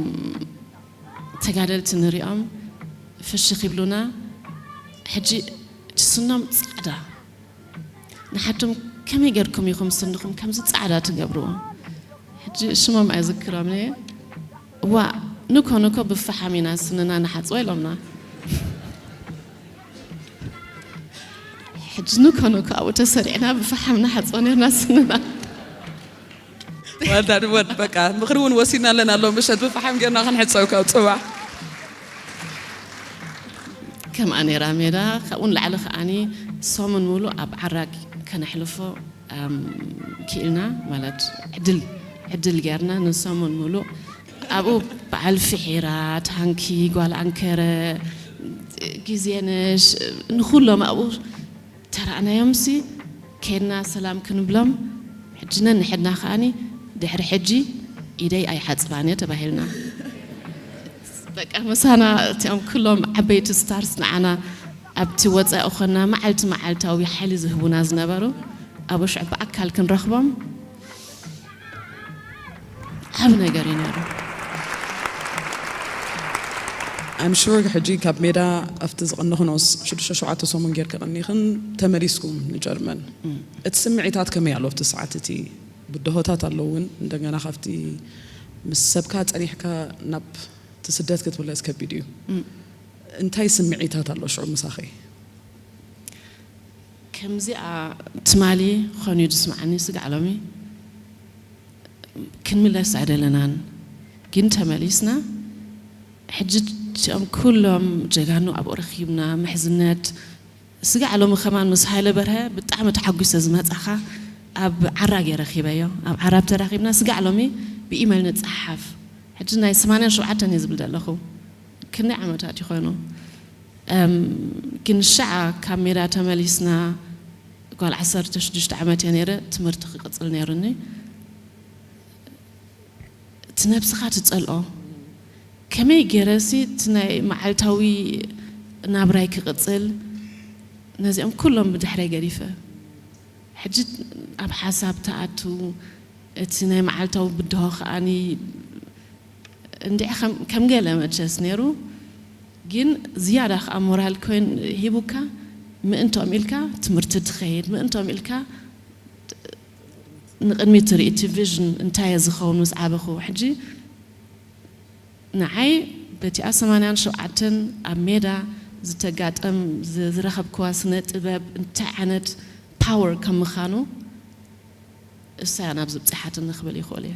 ተጋደልቲ ንሪኦም ፍሽኽ ይብሉና። ሕጂ እቲ ስኖም ጻዕዳ። ንሓቶም ከመይ ጌርኩም ኢኹም ስንኹም ከምዚ ጻዕዳ ትገብርዎ? ሕጂ ሽሞም ኣይዝክሮምን እየ። እዋ፣ ንኮ ንኮ ብፈሓም ኢና ስንና ንሓጽቦ ኢሎምና። ሕጂ ንኮ ንኮ ኣብኡ ተሰሪዕና ብፈሓም ንሓጽቦ ኔርና ስንና። ዋልዳ ንወድ በቃ ምኽሪ እውን ወሲና ኣለና ኣሎ ምሸት ብፈሓም ጌርና ክንሕጸብ ካብ ጽባሕ። ከምኣ ነይራ ሜዳ። ካብኡ ንላዕሊ ከኣኒ ሰሙን ሙሉእ ኣብ ዓራግ ከነሕልፎ፣ ኣም፣ ክኢልና፣ ማለት ዕድል፣ ዕድል ጌርና ንሰሙን ሙሉእ ኣብኡ በዓል ፍሒራ፣ ታንኪ፣ ጓል ኣንከረ፣ ግዜነሽ፣ ንኹሎም ኣብኡ ተራእናዮም ሲ፣ ኬድና ሰላም ክንብሎም፣ ሕጂ ነንሕድና ከኣኒ ድሕሪ ሕጂ ኢደይ ኣይሓጽባን እየ ተባሂልና። በቃ ምሳና እቲኦም ኩሎም ዓበይቲ ስታርስ ንዓና ኣብቲ ወጻኢ ኮና መዓልቲ መዓልታዊ ሓይሊ ዝህቡና ዝነበሩ ኣብ ሽዑ ብኣካል ክንረኽቦም ዓቢ ነገር እዩ ነይሩ። I'm sure ሕጂ ካብ ሜዳ ኣብቲ ዝቐነኽኖስ ሽዱሽተ ሸውዓተ ሰሙን ጌርኪ ቀኒኽን ተመሊስኩም ንጀርመን። እቲ ስምዒታት ከመይ ኣሎ ኣብቲ ሰዓት እቲ? ብድሆታት ኣለውን እንደገና ካብቲ ምስ ሰብካ ጸኒሕካ ናብ እቲ ስደት ክትምለስ ከቢድ እዩ። እንታይ ስምዒታት ኣሎ ሽዑ ምሳኺ? ከምዚኣ ትማሊ ኾን እዩ ዝስምዓኒ ስጋዕ ሎሚ። ክንምለስ ኣይደለናን ግን ተመሊስና። ሕጂ እቲኦም ኩሎም ጀጋኑ ኣብኡ ረኺብና ምሕዝነት። ስጋዕ ሎሚ ከማን ምስ ሃይለ በርሀ ብጣዕሚ ተሓጒሰ ዝመጻኻ ኣብ ዓራ ገይረ ረኺበዮ። ኣብ ዓራ ተራኺብና ስጋዕ ሎሚ ብኢመል ንጸሓሓፍ። ሕጂ ናይ ሰማንያን ሸውዓተን እየ ዝብል ዘለኹ። ክንደይ ዓመታት ይኾኑ? እም፣ ግን ሻዓ ካብ ሜዳ ተመሊስና ጓል ዓሰርተ ሽዱሽተ ዓመት እየ ነይረ። ትምህርቲ ክቕጽል ነይሩኒ። እቲ ነብስኻ ትጸልኦ። ከመይ ገይረሲ እቲ ናይ መዓልታዊ ናብራይ ክቕጽል? ነዚኦም ኩሎም ብድሕረይ ገዲፈ። ሕጂ ኣብ ሓሳብ ትኣቱ፣ እቲ ናይ መዓልታዊ ብድሆ ከኣኒ እንድዒ ከም፣ ከም ገለ መቸስ ነይሩ፣ ግን ዝያዳ ከኣ ሞራል ኮይን ሂቡካ፣ ምእንቶም ኢልካ ትምህርቲ ትኸይድ፣ ምእንቶም ኢልካ ንቕድሚት ትርኢ፣ እቲ ቪዥን እንታይ እየ ዝኸውን ምስ ዓበኹ። ሕጂ ንዓይ በቲኣ ሰማንያን ሸውዓተን ኣብ ሜዳ ዝተጋጠም ዝ-፣ ዝረኸብክዋ ስነ ጥበብ እንታይ ዓይነት ፓወር ከም ምዃኑ እሳ እያ ናብዚ ብጽሓትኒ ክብል ይኽእል እየ።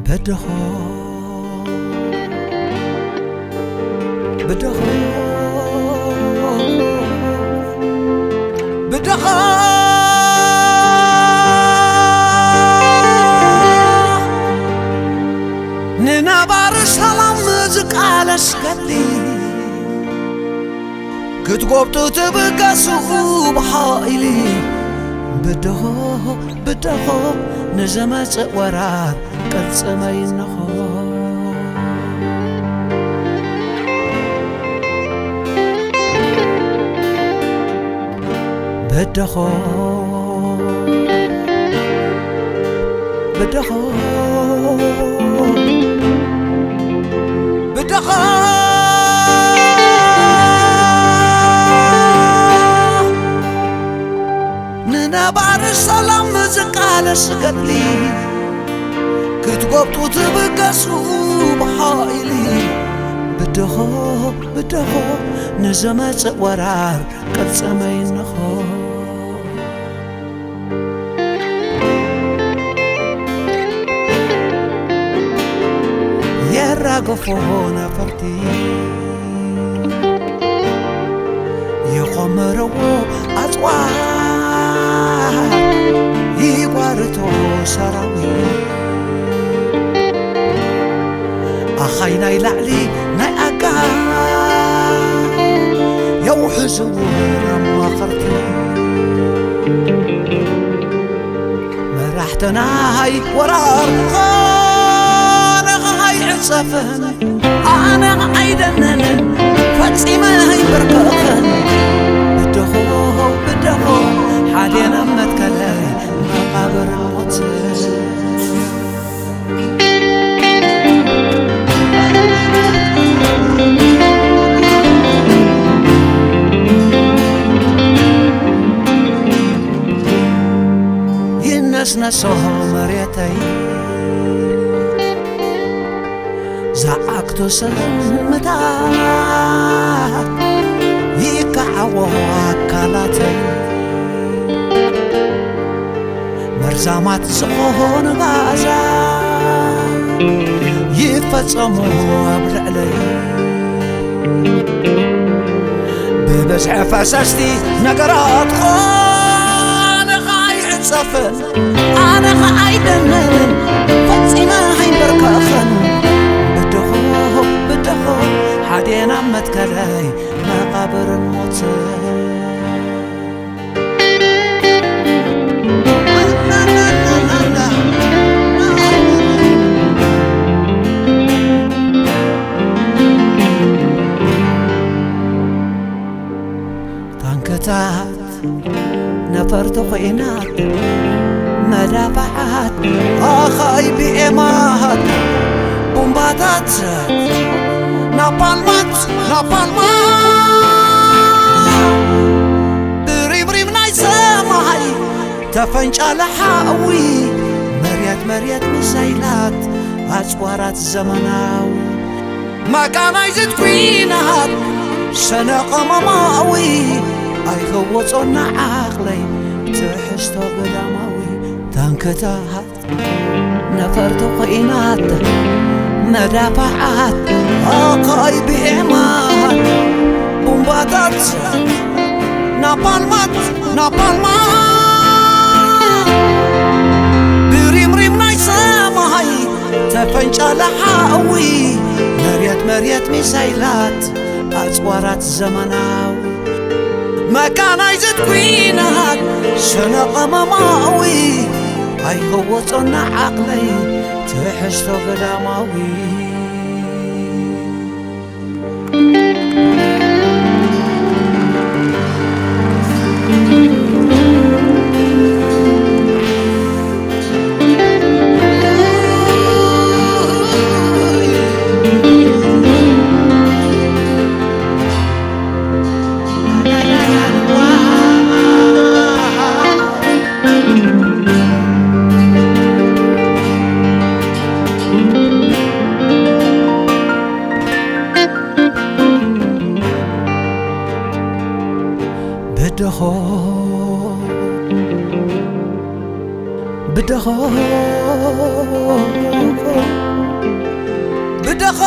በደኾ ብደኾ ብደኾ ንነባሪ ሰላም ዝቃለስ ገድሊ ክትጎብጡ ትብገሱ ብሓይሊ ብደኾ ብደኾ ንዘመጽእ ወራር ቅልጽመይ እንኾ። በደኾ በደኾ በደኾ ንነባሪ ሰላም ዝቃለስ ገድሊ ክትጎብጡ ትብገሱ ብሓይሊ ብደኾ ብደኾ ንዘመጽእ ወራር ቅልጽመይ እንኾ። የራገፎ ነፈርቲ የኾመረዎ ኣጽዋር ይጓርቶ ሰራዊት ኣኻይ ናይ ላዕሊ ናይ ኣጋ የውሕዝዎ ኣማኸርቲ መራሕተናይ ወራር ኾነ ኣይዕጸፍን ኣነ ኣይደነንን ፈጺመ ኣይበርከኽን ብደኾ ብደኾ ሓዴና መትከለይ መቓብር ሞት። ነሶ መሬተይ ዝዓግቶ ስምታት ይከዓዎ ኣካላተይ። መርዛማት ዝኾኑ ጋዛ ይፈጸሙ ኣብ ልዕለይ። ብብዝሒ ፈሰስቲ ነገራት ኾነ ኸኣ ይዕጸፍን፣ ኣነ ኸኣ ኣይደንንን፣ ፈጺመ ኣይንበርከኽን። ብድኹ፣ ብድኹ፣ ሓዴን ኣብ መትከለይ መቓብርን ሞትን። ታንክታት፣ ነፈርቲ ኹኢናት፣ መዳፍዓት፣ ኣኻይ ቢኤማት፣ ቡምባታት፣ ናፓልማት፣ ናፓልማት፣ ብሪምሪም ናይ ሰማይ ተፈንጫለ ሓዊ፣ መርየት መርየት ሚሳይላት፣ ኣጽዋራት ዘመናዊ፣ መካናይዝድ ኲናት፣ ሰነ ቀመማዊ፣ ኣይኸወጾና ዓቕለይ ትሕዝቶ ገዳማዊ። ታንክታት፣ ነፈርቲ ኲናት፣ መዳፍዓት፣ ኣኻይ ቢኤማት፣ ቡምባታት፣ ናፓልማት፣ ናፓልማት፣ ብሪምሪም ናይ ሰማይ ተፈንጫለ ሓዊ፣ መርየት መርየት ሚሳይላት፣ ኣጽዋራት ዘመናዊ፣ መካናይዝድ ኲናት፣ ሰነ ቀመማዊ፣ ኣይኸወጾና ዓቕለይ ትሕዝቶ ገዳማዊ። ብድኾ፣ ብድኾ፣ ብድኾ፣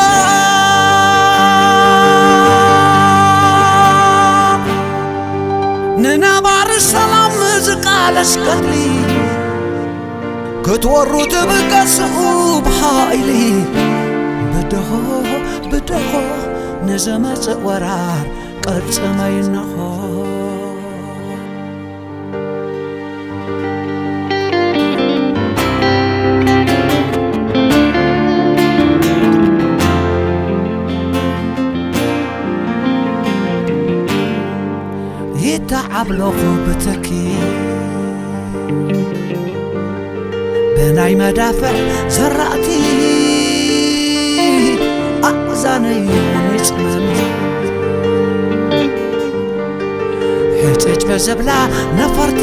ንነባሪ ሰላም ዝቃለስ ቀትሪ፣ ክትወሩ ትብገስ ብሓይሊ። ብድኾ፣ ብድኾ፣ ንዘመጽእ ወራር ቅርጺ መይንኾ። ይተዓብለኹ ብትኪ ብናይ መዳፍዕ ዘራእቲ ኣእዛነይ ይጽመም። ሕጭጭ ብዝብላ ነፈርቲ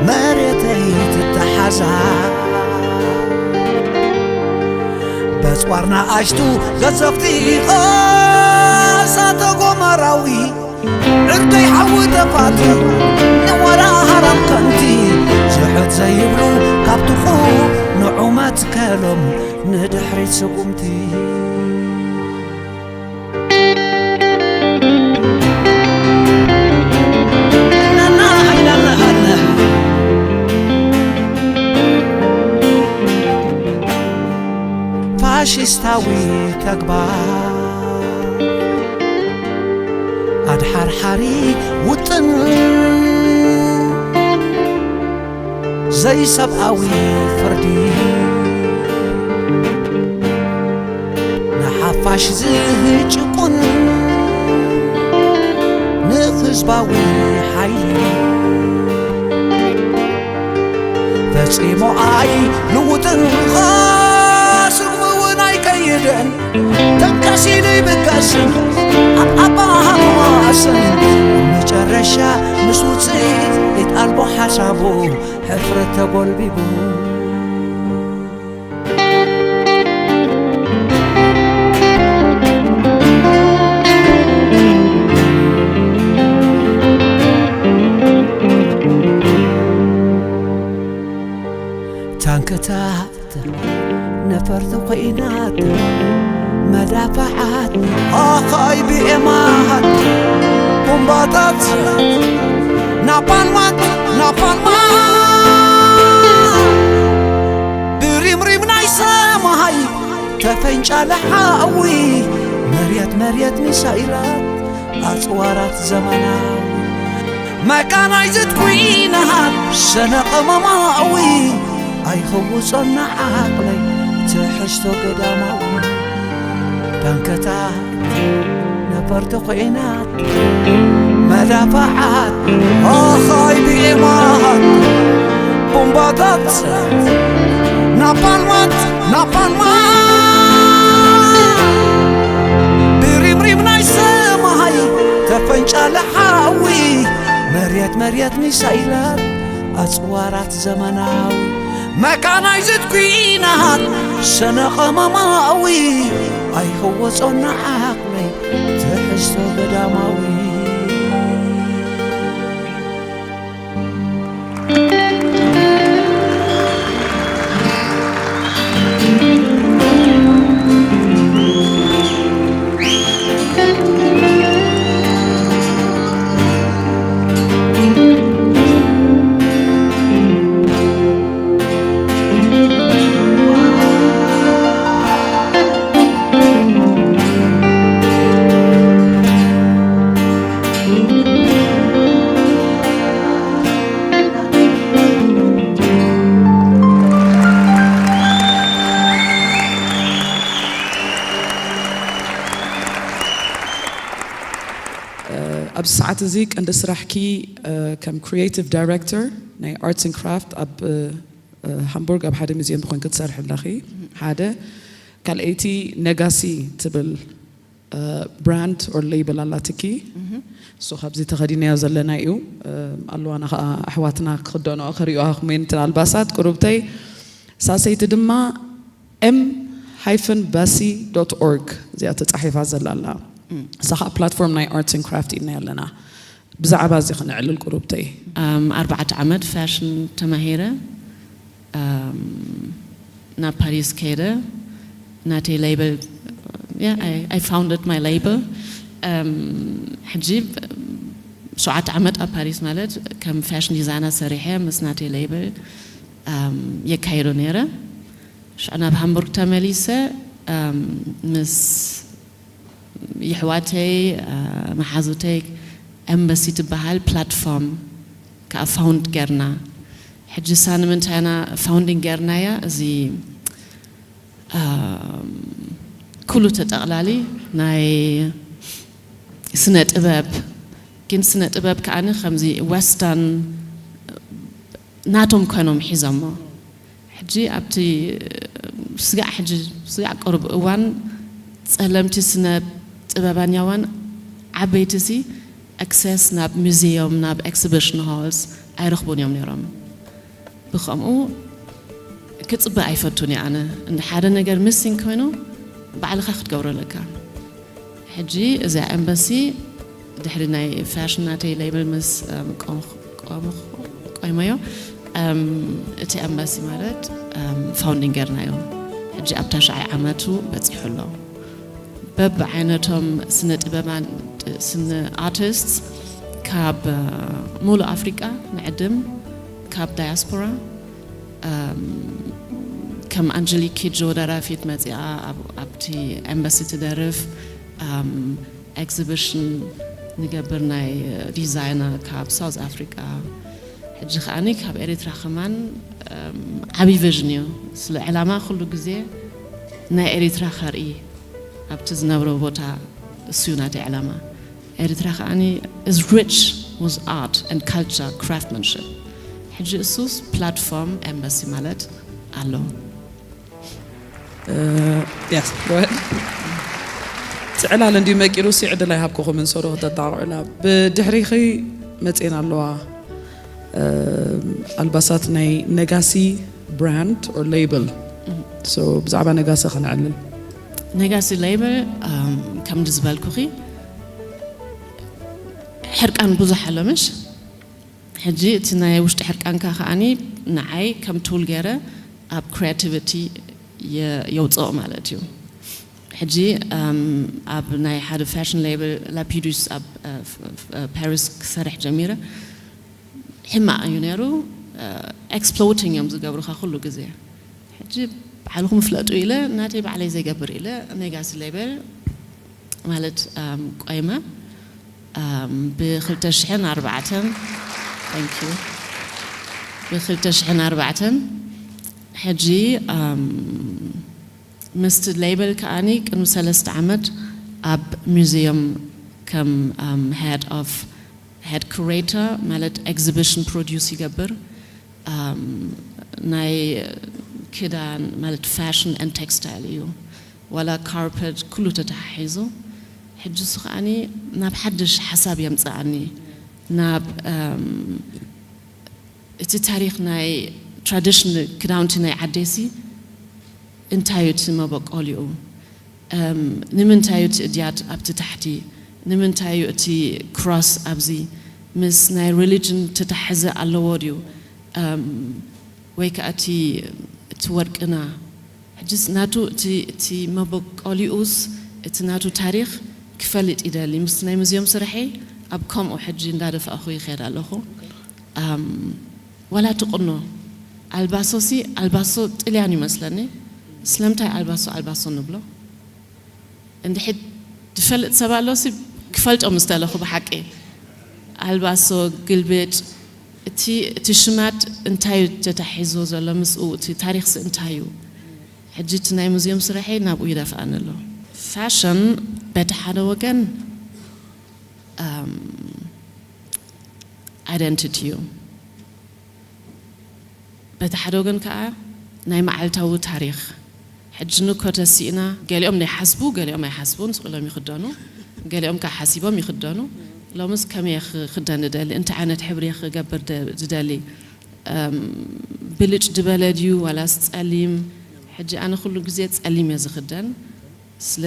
መሬተይ ትተሓዛ። በጽዋር ንኣሽቱ ገዘፍቲ እሳተ ጎመራዊ ዕርደይ ሓዊ ተፋቲ ንወራሃራም ከንቲ ዝሕት ዘይብሉ ካብ ትኹ ንዑ መትከሎም ንድሕሪት ስጉምቲ። ፋሽስታዊ ተግባር ኣድሓርሓሪ ውጥን ዘይሰብኣዊ ፍርዲ ንሓፋሽ ዝጭቁን ንህዝባዊ ሓይሊ ፈጺሙ ኣይልውጥን፣ ከስሙ እውን ኣይከይድን። ተንቀሲሉ ይብገስን ኣብ ኣባሃ መዋስን መጨረሻ ምስ ውፅኢት ኣልቦ ሓሳቡ ሕፍረት ተጎልቢቡ። ታንክታት ነፈርቲ ኮይናት መዳፍዓት ኣኻይ ቢኤማት ቡምባታት ናፓልማት ናፓልማት ብሪምሪም ናይ ሰማይ ተፈንጫለ ሓዊ መርየት መርየት ሚሳይላት ኣጽዋራት ዘመናዊ መካናይዝድ ኩናት ሰነ ቀመማዊ ኣይኸውጾና ዓቕለይ ትሕዝቶ ገዳማዊ ታንከታት ነፈርቲ ኩናት መዳፍዓት ኣኻይ ቢኤማት ቡምባታት ናፓልማት ናፓልማት ብሪምሪም ናይ ሰማይ ተፈንጫለ ሓዊ መርየት መርየት ሚሳይላት ኣጽዋራት ዘመናዊ መካናይዝድ ኩናት ሰነ ቀመማዊ ኣይኸወጾና ዓቕለይ ትሕዝቶ ገዳማዊ ኣብዚ ሰዓት እዚ ቀንዲ ስራሕኪ ከም creative director ናይ arts and craft ኣብ ሃምቡርግ ኣብ ሓደ ሙዚየም ኮይንኪ ትሰርሒ ኣለኺ። ሓደ ካልኣይቲ ነጋሲ ትብል brand or label ኣላትኪ። እሱ ካብዚ ተኸዲናዮ ዘለና እዩ። ኣለዋና ከዓ ኣሕዋትና ክኽደንኦ ክሪኦዋ ክመይንትን ኣልባሳት ቁሩብተይ ሳሰይቲ ድማ m hyphen basi dot org እዚኣ ተፃሒፋ ዘላ ኣላ። እሳ ከዓ platform ናይ arts and craft ኢልና ኣለና። ብዛዕባ እዚ ክነዕልል ቁሩብተይ። ኣርባዕተ ዓመት ፋሽን ተማሂረ ናብ ፓሪስ ከይደ ናተይ label I founded my label ሕጂ ሸውዓተ ዓመት ኣብ ፓሪስ ማለት ከም ፋሽን ዲዛይነር ሰሪሐ ምስ ናተይ label የካይዶ ነይረ። ሽዑ ናብ ሃምቡርግ ተመሊሰ ምስ የሕዋተይ መሓዙተይ ኤምባሲ ትበሃል platform ከዓ found ጌርና። ሕጂ እሳ ንምንታይ ኢና founding ጌርናያ? እዚ ኩሉ ተጠቕላሊ ናይ ስነ ጥበብ ግን ስነ ጥበብ ከዓኒ ከምዚ western ናቶም ኮይኖም ሒዞሞ። ሕጂ ኣብቲ ስጋዕ ሕጂ ስጋዕ ቅሩብ እዋን ጸለምቲ ስነ ጥበባኛዋን ዓበይቲ ሲ access ናብ ሙዚየም ናብ exhibition halls ኣይረኽቡን እዮም ነይሮም። ብኸምኡ ክጽበ ኣይፈቱን እየ ኣነ። እንደ ሓደ ነገር missing ኮይኑ ባዕልኻ ክትገብሮ ኣለካ። ሕጂ እዚኣ ኤምባሲ ድሕሪ ናይ ፋሽን ናተይ label ምስ ቆይመዮ እቲ ኤምባሲ ማለት founding ጌርናዮ። ሕጂ ኣብ ታሽዓይ ዓመቱ በፂሑ ኣሎ። በብዓይነቶም ስነ ጥበባን ስነ artists ካብ ሙሉእ ኣፍሪቃ ንዕድም ካብ diaspora ከም ኣንጀሊክ ኪጆ ደራፊት መፂኣ ኣብቲ ኤምባሲ ትደርፍ exhibition ንገብር ናይ ዲዛይነር ካብ South Africa። ሕጂ ከዓኒ ካብ ኤሪትራ ከማን ዓብይ vision እዩ። ስለ ዕላማ ኩሉ ግዜ ናይ ኤሪትራ ከርኢ ኣብቲ ዝነብሮ ቦታ እሱ እዩ ናተይ ዕላማ። ኤሪትራ ከዓኒ is rich with art and culture craftsmanship። ሕጂ እሱስ platform ኤምባሲ ማለት ኣሎ። Yes, go ahead. እቲ ዕላል እንድዩ መቂሉ ሲ ዕድል ኣይሃብኩኹምን ሶሪ ክተጣቕዑላ። ብድሕሪኺ መፅኤን ኣለዋ። ኣልባሳት ናይ ነጋሲ ብራንድ ኦር ሌብል። ብዛዕባ ነጋሲ ከነዕልል። ነጋሲ ሌብል፣ ከምዚ ዝበልኩኺ ሕርቃን ብዙሕ ኣሎ ምሽ። ሕጂ እቲ ናይ ውሽጢ ሕርቃንካ ከዓኒ ንዓይ ከም ቱል ገይረ ኣብ ክሪቲቪቲ የውፅኦ ማለት እዩ። ሕጂ ኣብ ናይ ሓደ ፋሽን ሌብል ላፒዱስ ኣብ ፓሪስ ክሰርሕ ጀሚረ። ሕማቕ እዩ ነይሩ። ኤክስፕሎቲንግ እዮም ዝገብሩኻ ኩሉ ግዜ። ሕጂ ባዕልኹም ፍለጡ ኢለ ናተይ ባዕለይ ዘይገብር ኢለ ነጋሲ ሌብል ማለት ቆይመ ብ2004 ብ2004 ሕጂ ምስቲ ሌብል ከዓኒ ቅድሚ ሰለስተ ዓመት ኣብ ሙዚየም ከም ሄድ ኦፍ ሄድ ኩሬተር ማለት ኤግዚቢሽን ፕሮዲስ ይገብር። ናይ ክዳን ማለት ፋሽን ን ቴክስታይል እዩ። ዋላ ካርፐት ኩሉ ተተሓሒዙ። ሕጂ እሱ ከዓኒ ናብ ሓድሽ ሓሳብ የምፅኣኒ ናብ እቲ ታሪኽ ናይ ትራዲሽን ክዳውንቲ ናይ ዓደይሲ እንታይ እዩ እቲ መበቆሊኡ? ንምንታይ እዩ እቲ እድያት ኣብቲ ታሕቲ? ንምንታይ እዩ እቲ ክሮስ ኣብዚ? ምስ ናይ ሪሊጅን ተታሕዘ ኣለዎ ድዩ? ወይ ከዓ እቲ እቲ ወርቅና ሕጅስ ናቱ እቲ እቲ መበቆሊኡስ እቲ ናቱ ታሪኽ ክፈልጥ ይደሊ። ምስ ናይ ሙዚየም ስርሐይ ኣብ ከምኡ ሕጂ እንዳደፋእኹ ይኸድ ኣለኹ። ዋላ እቲ ቁኖ ኣልባሶ ሲ ኣልባሶ ጥልያን ይመስለኒ። ስለምንታይ ኣልባሶ ኣልባሶ ንብሎ? እንድሕድ ዝፈልጥ ሰብ ኣሎ ሲ ክፈልጦ ምስ ደለኹ ብሓቂ ኣልባሶ ግልብጭ እቲ እቲ ሽማት እንታይ እዩ ተታሒዞ ዘሎ ምስኡ እቲ ታሪኽሲ እንታይ እዩ? ሕጂ እቲ ናይ ሙዚየም ስርሐይ ናብኡ ይደፍኣኒ ኣሎ። ፋሽን በቲ ሓደ ወገን ኣይደንቲቲ እዩ። በቲ ሓደ ወገን ከዓ ናይ መዓልታዊ ታሪኽ ሕጂ ንኮ ተሲእና ገሊኦም ናይ ሓስቡ ገሊኦም ኣይሓስቡን ስቕ ኢሎም ይኽደኑ። ገሊኦም ከዓ ሓሲቦም ይኽደኑ። ሎምስ ከመይ ክኽደን እደሊ እንታይ ዓይነት ሕብሪ ክገብር ዝደሊ? ብልጭ ዝበለ ድዩ ዋላስ ፀሊም? ሕጂ ኣነ ኩሉ ግዜ ፀሊም እየ ዝኽደን። ስለ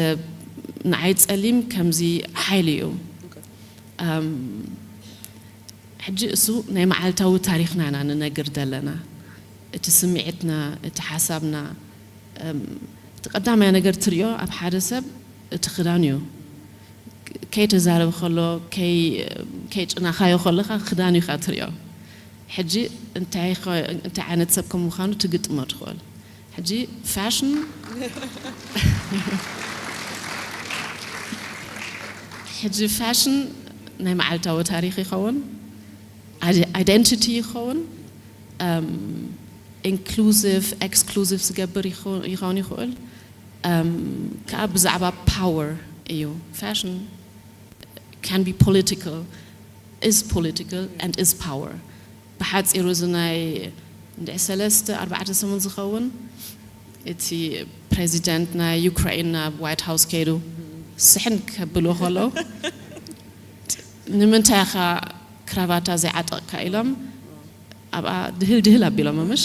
ንዓይ ፀሊም ከምዚ ሓይሊ እዩ። ሕጂ እሱ ናይ መዓልታዊ ታሪኽና ኢና ንነግር ዘለና። እቲ ስምዒትና፣ እቲ ሓሳብና፣ እቲ ቀዳማይ ነገር ትሪኦ ኣብ ሓደ ሰብ እቲ ክዳን እዩ። ከይተዛረበ ከሎ፣ ከይጭናኻዮ ከለኻ ክዳን ኢኻ ትሪኦ። ሕጂ እንታይ ዓይነት ሰብ ከም ምዃኑ ትግጥሞ ትኽእል። ሕጂ ፋሽን ሕጂ ፋሽን ናይ መዓልታዊ ታሪኽ ይኸውን፣ ኣይደንቲቲ ይኸውን፣ ኢንክሉሲቭ ኤክስክሉሲቭ ዝገብር ይኸውን ይኽእል። ከዓ ብዛዕባ ፓወር እዩ። ፋሽን can be political, is political and is power። ብሓፂሩ እዚ ናይ እንድዒ ሰለስተ ኣርባዕተ ሰሙን ዝኸውን እቲ ፕሬዚደንት ናይ ዩክራይን ናብ ዋይት ሃውስ ከይዱ ስሕን ከብልዎ ከለዉ ንምንታይ ኢኻ ክራባታ ዘይዓጠቕካ ኢሎም ኣብኣ ድህል ድህል ኣቢሎም ምሽ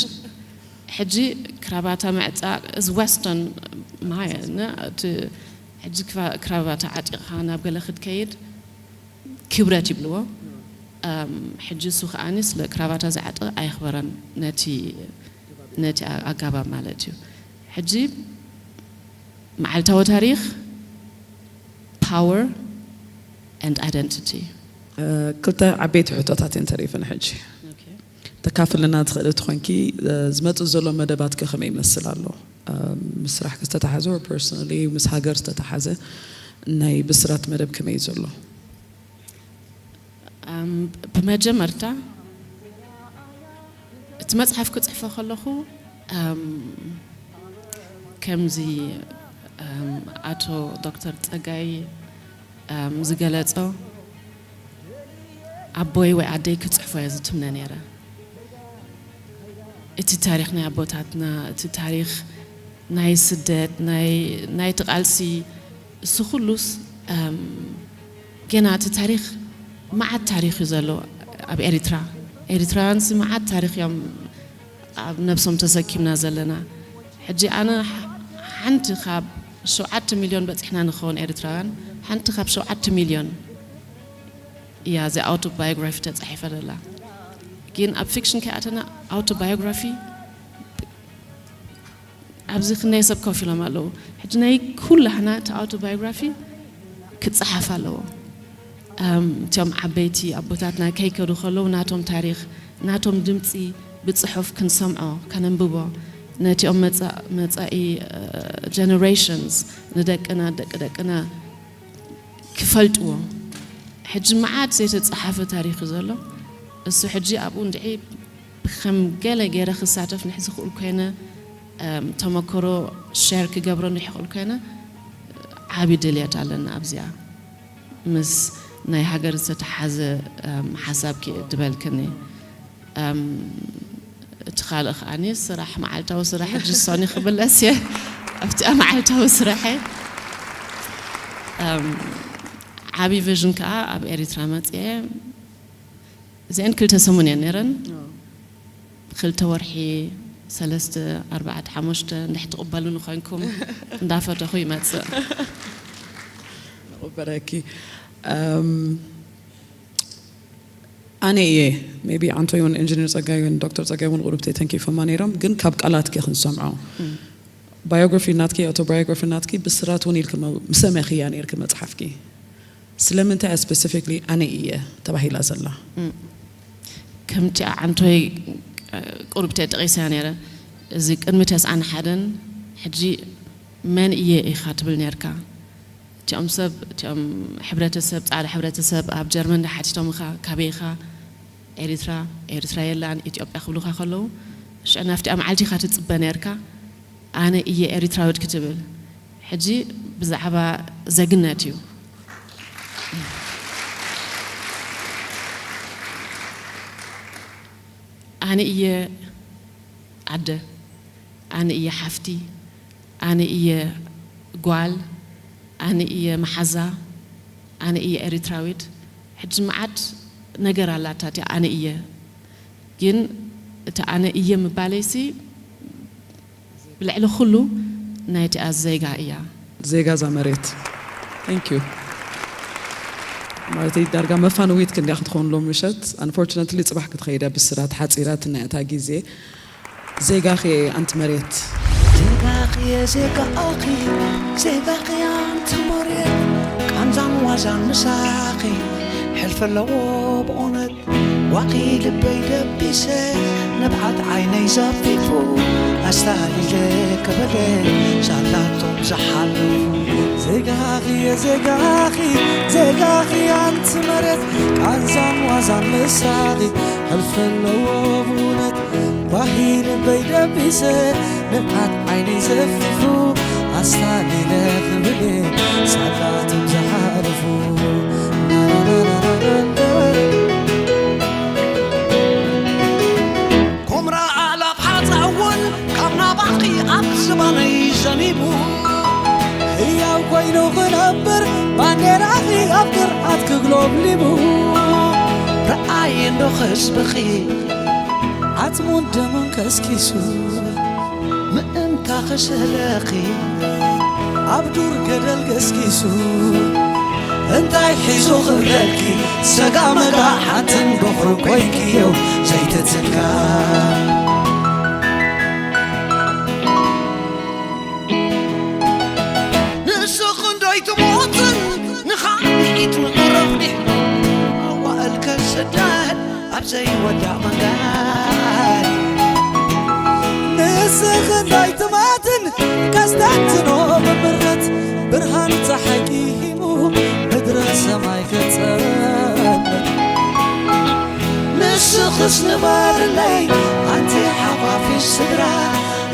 ሕጂ ክራባታ ምዕጣቕ እዚ ዌስተርን ማየ ሕጂ ክራባታ ዓጢቕኻ ናብ ገለ ክትከይድ ክብረት ይብልዎ። ሕጂ እሱ ከዓኒ ስለ ክራባታ ዝዓጠ ኣየኽበረን ነቲ ነቲ ኣጋባብ ማለት እዩ። ሕጂ መዓልታዊ ታሪኽ power and identity። ክልተ ዓበይቲ ሕቶታት እየን ተሪፈን ሕጂ። ተካፍልና ትኽእሊ ትኾንኪ ዝመፅእ ዘሎ መደባት ከ ከመይ ይመስል ኣሎ? ምስ ስራሕ ዝተተሓዘ ፐርሶናሊ ምስ ሃገር ዝተተሓዘ ናይ ብስራት መደብ ከመይ እዩ ዘሎ? ብመጀመርታ እቲ መፅሓፍ ክፅሕፎ ከለኹ ከምዚ ኣቶ ዶክተር ፀጋይ ዝገለፆ ኣቦይ ወይ ኣደይ ክፅሕፎ እየ ዝትምነ ነይረ። እቲ ታሪኽ ናይ ኣቦታትና፣ እቲ ታሪኽ ናይ ስደት፣ ናይቲ ቃልሲ፣ እሱ ኩሉስ ገና እቲ ታሪኽ መዓት ታሪኽ እዩ ዘሎ ኣብ ኤሪትራ። ኤርትራውያን ስምዓት ታሪኽ እዮም ኣብ ነብሶም ተሰኪምና ዘለና። ሕጂ ኣነ ሓንቲ ካብ ሸውዓተ ሚልዮን በፂሕና ንኸውን ኤርትራውያን፣ ሓንቲ ካብ ሸውዓተ ሚልዮን እያ እዚ ኣውቶባዮግራፊ ተፃሒፈ ዘላ። ግን ኣብ ፊክሽን ከይኣተና ኣውቶባዮግራፊ ኣብዚ ክንደይ ሰብ ኮፍ ኢሎም ኣለዉ። ሕጂ ናይ ኩላህና እቲ ኣውቶባዮግራፊ ክጸሓፍ ኣለዎ። እም፣ እቲኦም ዓበይቲ ኣቦታትና ከይከዱ ከለዉ ናቶም ታሪኽ፣ ናቶም ድምጺ ብጽሑፍ ክንሰምዖ፣ ከነንብቦ፣ ነቲኦም መጻ-፣ መጻኢ፣ እ፣ ጀነሬሽንስ፣ ንደቅና፣ ደቂ ደቅና ክፈልጥዎ። ሕጂ መዓት ዘይተጻሓፈ ታሪኽ እዩ ዘሎ። እሱ ሕጂ ኣብኡ እንድዒ ብከም ገለ ገይረ ክሳተፍ ንሕዚ ክእል ኮይነ፣ እም፣ ተመክሮ ሸር ክገብሮ እንድዒ ክእል ኮይነ፣ ዓቢ ድልየት ኣለና ኣብዚኣ። ምስ ናይ ሃገር ዝተተሓዘ፣ እም፣ ሓሳብ ክድበልክኒ። እም፣ እቲ ካልእ ከኣኒ ስራሕ፣ መዓልታዊ ስራሕ፣ ሕጂ ሶኒ ክምለስ እየ ኣብቲ መዓልታዊ ስራሐይ። እም፣ ዓቢ ቪዥን ከኣ ኣብ ኤሪትራ መጽየ። እዚአን ክልተ ሰሙን እየን ነይረን። ክልተ ወርሒ፣ ሰለስተ፣ ኣርባዕተ፣ ሓሙሽተ፣ እንድሕር ትቕበሉኒ ኮይንኩም እንዳፈተኹ ይመጽእ። ንቕበለኪ። እም፣ ኣነ እየ፣ ሜቢ ኣንቶይ እውን፣ ኢንጂነር ጸጋይ እውን፣ ዶክተር ጸጋይ እውን ቁሩብተይ ተንኪፎማ ነይሮም፣ ግን ካብ ቃላትኪ ክንሰምዖ። እም። ባዮግራፊ ናትኪ፣ ኣውቶባዮግራፊ ናትኪ ብስራት እውን ኢልኪ መ-፣ ምሰመኽያ ነይርኪ መጽሓፍኪ። ስለምንታይ እያ ስፔሲፊክሊ ኣነ እየ ተባሂላ ዘላ? እም። ከምቲ ኣንቶይ፣ እ፣ ቁሩብተይ ጠቒሰያ ነይረ፣ እዚ ቅድሚ ተስዓን ሓደን ሕጂ መን እየ ኢኻ ትብል ነይርካ። እቲኦም ሰብ፣ እቲኦም ሕብረተሰብ፣ ጻዕዳ ሕብረተሰብ ኣብ ጀርመን ሓቲቶምኻ፣ ካበይ ኢኻ? ኤሪትራ፣ ኤሪትራ የላን፣ ኢትዮጵያ ክብሉኻ ከለዉ፣ ሽዑ ናብቲኣ መዓልቲ ኢኻ ትጽበ ነይርካ፣ ኣነ እየ ኤሪትራዊት ክትብል። ሕጂ ብዛዕባ ዘግነት እዩ። ኣነ እየ ኣደ፣ ኣነ እየ ሓፍቲ፣ ኣነ እየ ጓል፣ ኣነ እየ መሓዛ፣ ኣነ እየ ኤሪትራዊት። ሕጂ መዓት ነገር ኣላታ እቲኣ ኣነ እየ። ግን እቲ ኣነ እየ ምባለይሲ ብልዕሊ ኩሉ ናይቲኣ ዜጋ እያ። ዜጋ እዛ መሬት። Thank you። ማለተይ ዳርጋ መፋነዊት ክንዲያ ክትኸውን ሎም ምሸት። Unfortunately ጽባሕ ክትኸይድ እያ ብስራት ሓጺራ ትናይ እታ ግዜ። ዜጋኺ ኣንቲ መሬት። ዜጋኺ ዜጋኺ ዜጋኺ ኣንቲ መሬት። ቃንዛን ዋዛን ምሳኺ ሕልፊ ኣለዎ ብእውነት። ዋኺ ልበይ ደቢሰ ንብዓት ዓይነይ ዘፊፉ ኣስታሊለ ክብለ ሳላቶም ዝሓልፉ። ዜጋኺ ዜጋኺ ዜጋኺ ኣንቲ መሬት። ቃንዛን ዋዛን ምሳኺ ሕልፊ ኣለዎ ብእውነት። ዋሂ ልበይ ደቢሰ ንብዓት ዓይነይ ዘፊፉ ኣስታሊለ ክብለ ሳላቶም ዝሓልፉ። ኩምራ ኣእላፍ ሓጻ እውን ካብ ናባኺ ኣብ ዝባነይ ዘኒቡ። ህያው ኮይኑ ክነብር ባንዴራኺ ኣብ ግርዓት ክግሎብሊቡ። ረኣይ እንዶ ህዝብኺ ዓጽሙን ደሙን ከስኪሱ ምእንታ ክስእለኺ ኣብ ዱር ገደል ገስጊሱ። እንታይ ሒዙ ክብለልኪ ሰጋ መጋ ሓንትን በኹሪ ኮይንክዮ ዘይትትካ። ንስኺ እንዶይ ትሞትን ንኻልኢት ምዕረፍኒ ኣዋእል ከስደድ ኣብ ዘይወዳእ መንገድ። ንስኺ እንዶይ ትማትን ከስተንትኖ ብምረት ብርሃን ጸሓይ ቂሂሙ ምድረ ሰማይ ከጸረበት። ንስኽስ ንበርለይ ኣንቲ ሓቋፊ ስድራ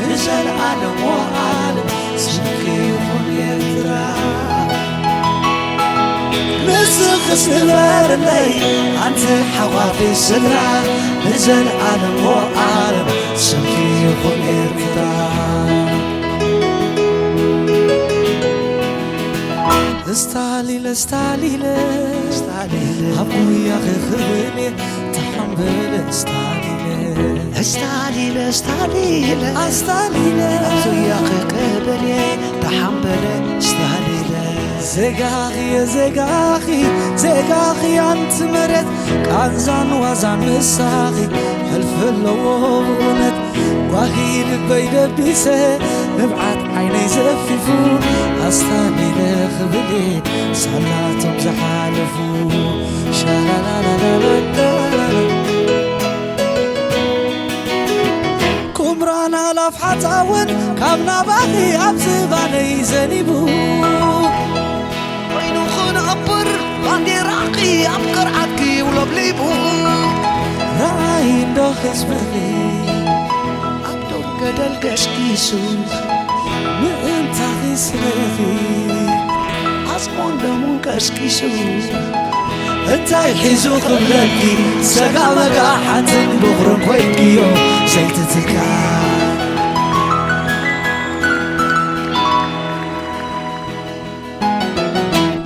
ንዘለኣለም ወኣለም ስምኪ ይኹን ኤርትራ። ንስኽስ ንበርለይ ኣንቲ ሓቋፊ ስድራ ንዘለኣለም ወኣለም ስምኪ ይኹን ኤርትራ። እስታሊለ እስታሊለ እስታሊለ ኣብ ጉያኺ ክህልየ ተሓም ስታሊለ፣ ስታሊለ፣ ስታሊለ፣ ኣስታሊለ፣ ኣብ ዙርያኺ ቀበሌ ደሓን በለ፣ ስታሊለ። ዜጋኺ፣ ዜጋኺ፣ ዜጋኺ ኣንቲ መሬት፣ ቃንዛን ዋዛን ምሳኺ፣ ሕልፊ ኣለዎ ብእውነት። ጓሂ ልበይ ደቢሰ፣ ንብዓት ዓይነይ ዘፊፉ፣ ኣስታሊለ ክብል ሳላቶም ዝሓለፉ። ሻላላላላላ። ቁምራን ኣላፍ ሓፃውን ካብ ናባኺ ኣብ ዝባነይ ዘኒቡ። ኮይኑ ክነብር ባንዴራኺ ኣብ ቅርዓትኪ ውለብሊቡ። ራእይ እንዶ ህዝብኺ ኣብ ዶብ ገደል ገስጊሱ። ምእንታኺ ስረኺ ኣስሞን ደሙን ቀስቂሱ። እንታይ ሒዙ ክብለኪ ሰጋ መጋ ሓንትን ብኹርን ኮይንክዮ ዘይትትካ።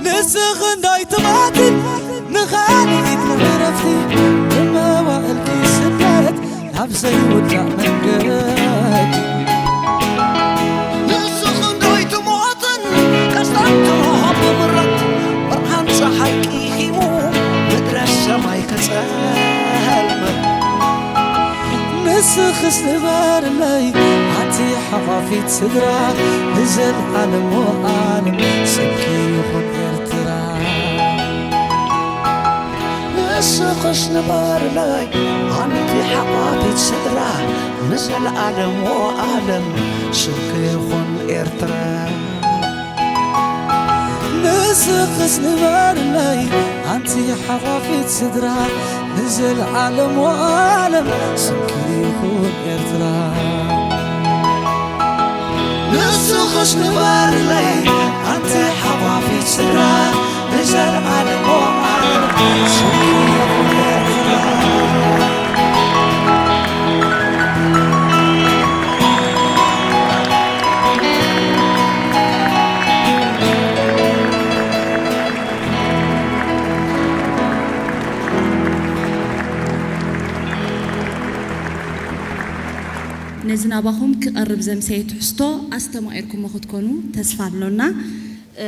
ንስኺ እንዳይ ትማቲ ንኻልኢት ንዕረፍቲ ብመዋእልኪ ስደት ናብ ዘይውዳእ መንገድ። ንስኺ እንዳይ ትሞትን ቀስታን ትረኸብ ብምረት ብርሃን ፀሓይ ቂኺሙ ምድረ ሰማይ ክፀልመት። ንስኽስ ንበርለይ ኣንቲ ሓቋፊት ስድራ ንዘልዓለሞ ዓለም ስምኪ ይኹን ኤርትራ። ንስኽስ ንበርለይ ኣንቲ ሓቋፊት ስድራ ንዘልዓለሞ ዓለም ስምኪ ይኹን ኤርትራ። ንስኽስ ንበርለይ ኣንቲ ሓቋፊት ስድራ ንዘልዓለም ወዓለም ስምኪ ይኹን ኤርትራ። ንስኽስ ንበርለይ ኣንቲ ሓቋፊት ስድራ ንዘልዓለም ወዓለም ስምኪ ይኹን ኤርትራ። ነዚ ናባኹም ክቐርብ ዘምሰየ ትሕዝቶ ኣስተማቒርኩሞ ክትኮኑ ተስፋ ኣሎና። እ፣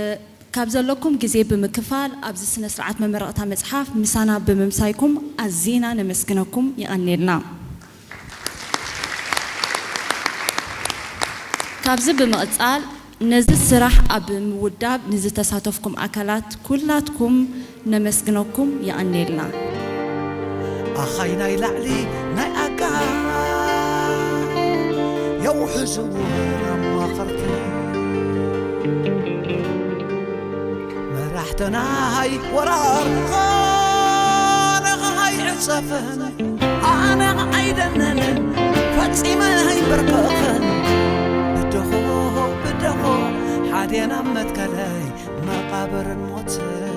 ካብ ዘለኩም ግዜ ብምክፋል ኣብዚ ስነ ስርዓት መመረቕታ መጽሓፍ ምሳና ብምምሳይኩም ኣዚና ነመስግነኩም። የቐንየልና። ካብዚ ብምቕጻል ነዚ ስራሕ ኣብ ምውዳብ ንዝተሳተፍኩም ኣካላት ኩላትኩም ነመስግነኩም። የቐንየልና። ኣኻይ ናይ ላዕሊ ናይ ኣጋ የውሕዝዎ ኣማኸርቲ መራሕተናይ ወራር ኾነ ኸሃይ ዕጸፈን ኣነ ኣይደነንን ፈጺመ ኣይበርከኽን ብድኹ ብድኹ ሓዴና መትከለይ መቓብርን ሞትን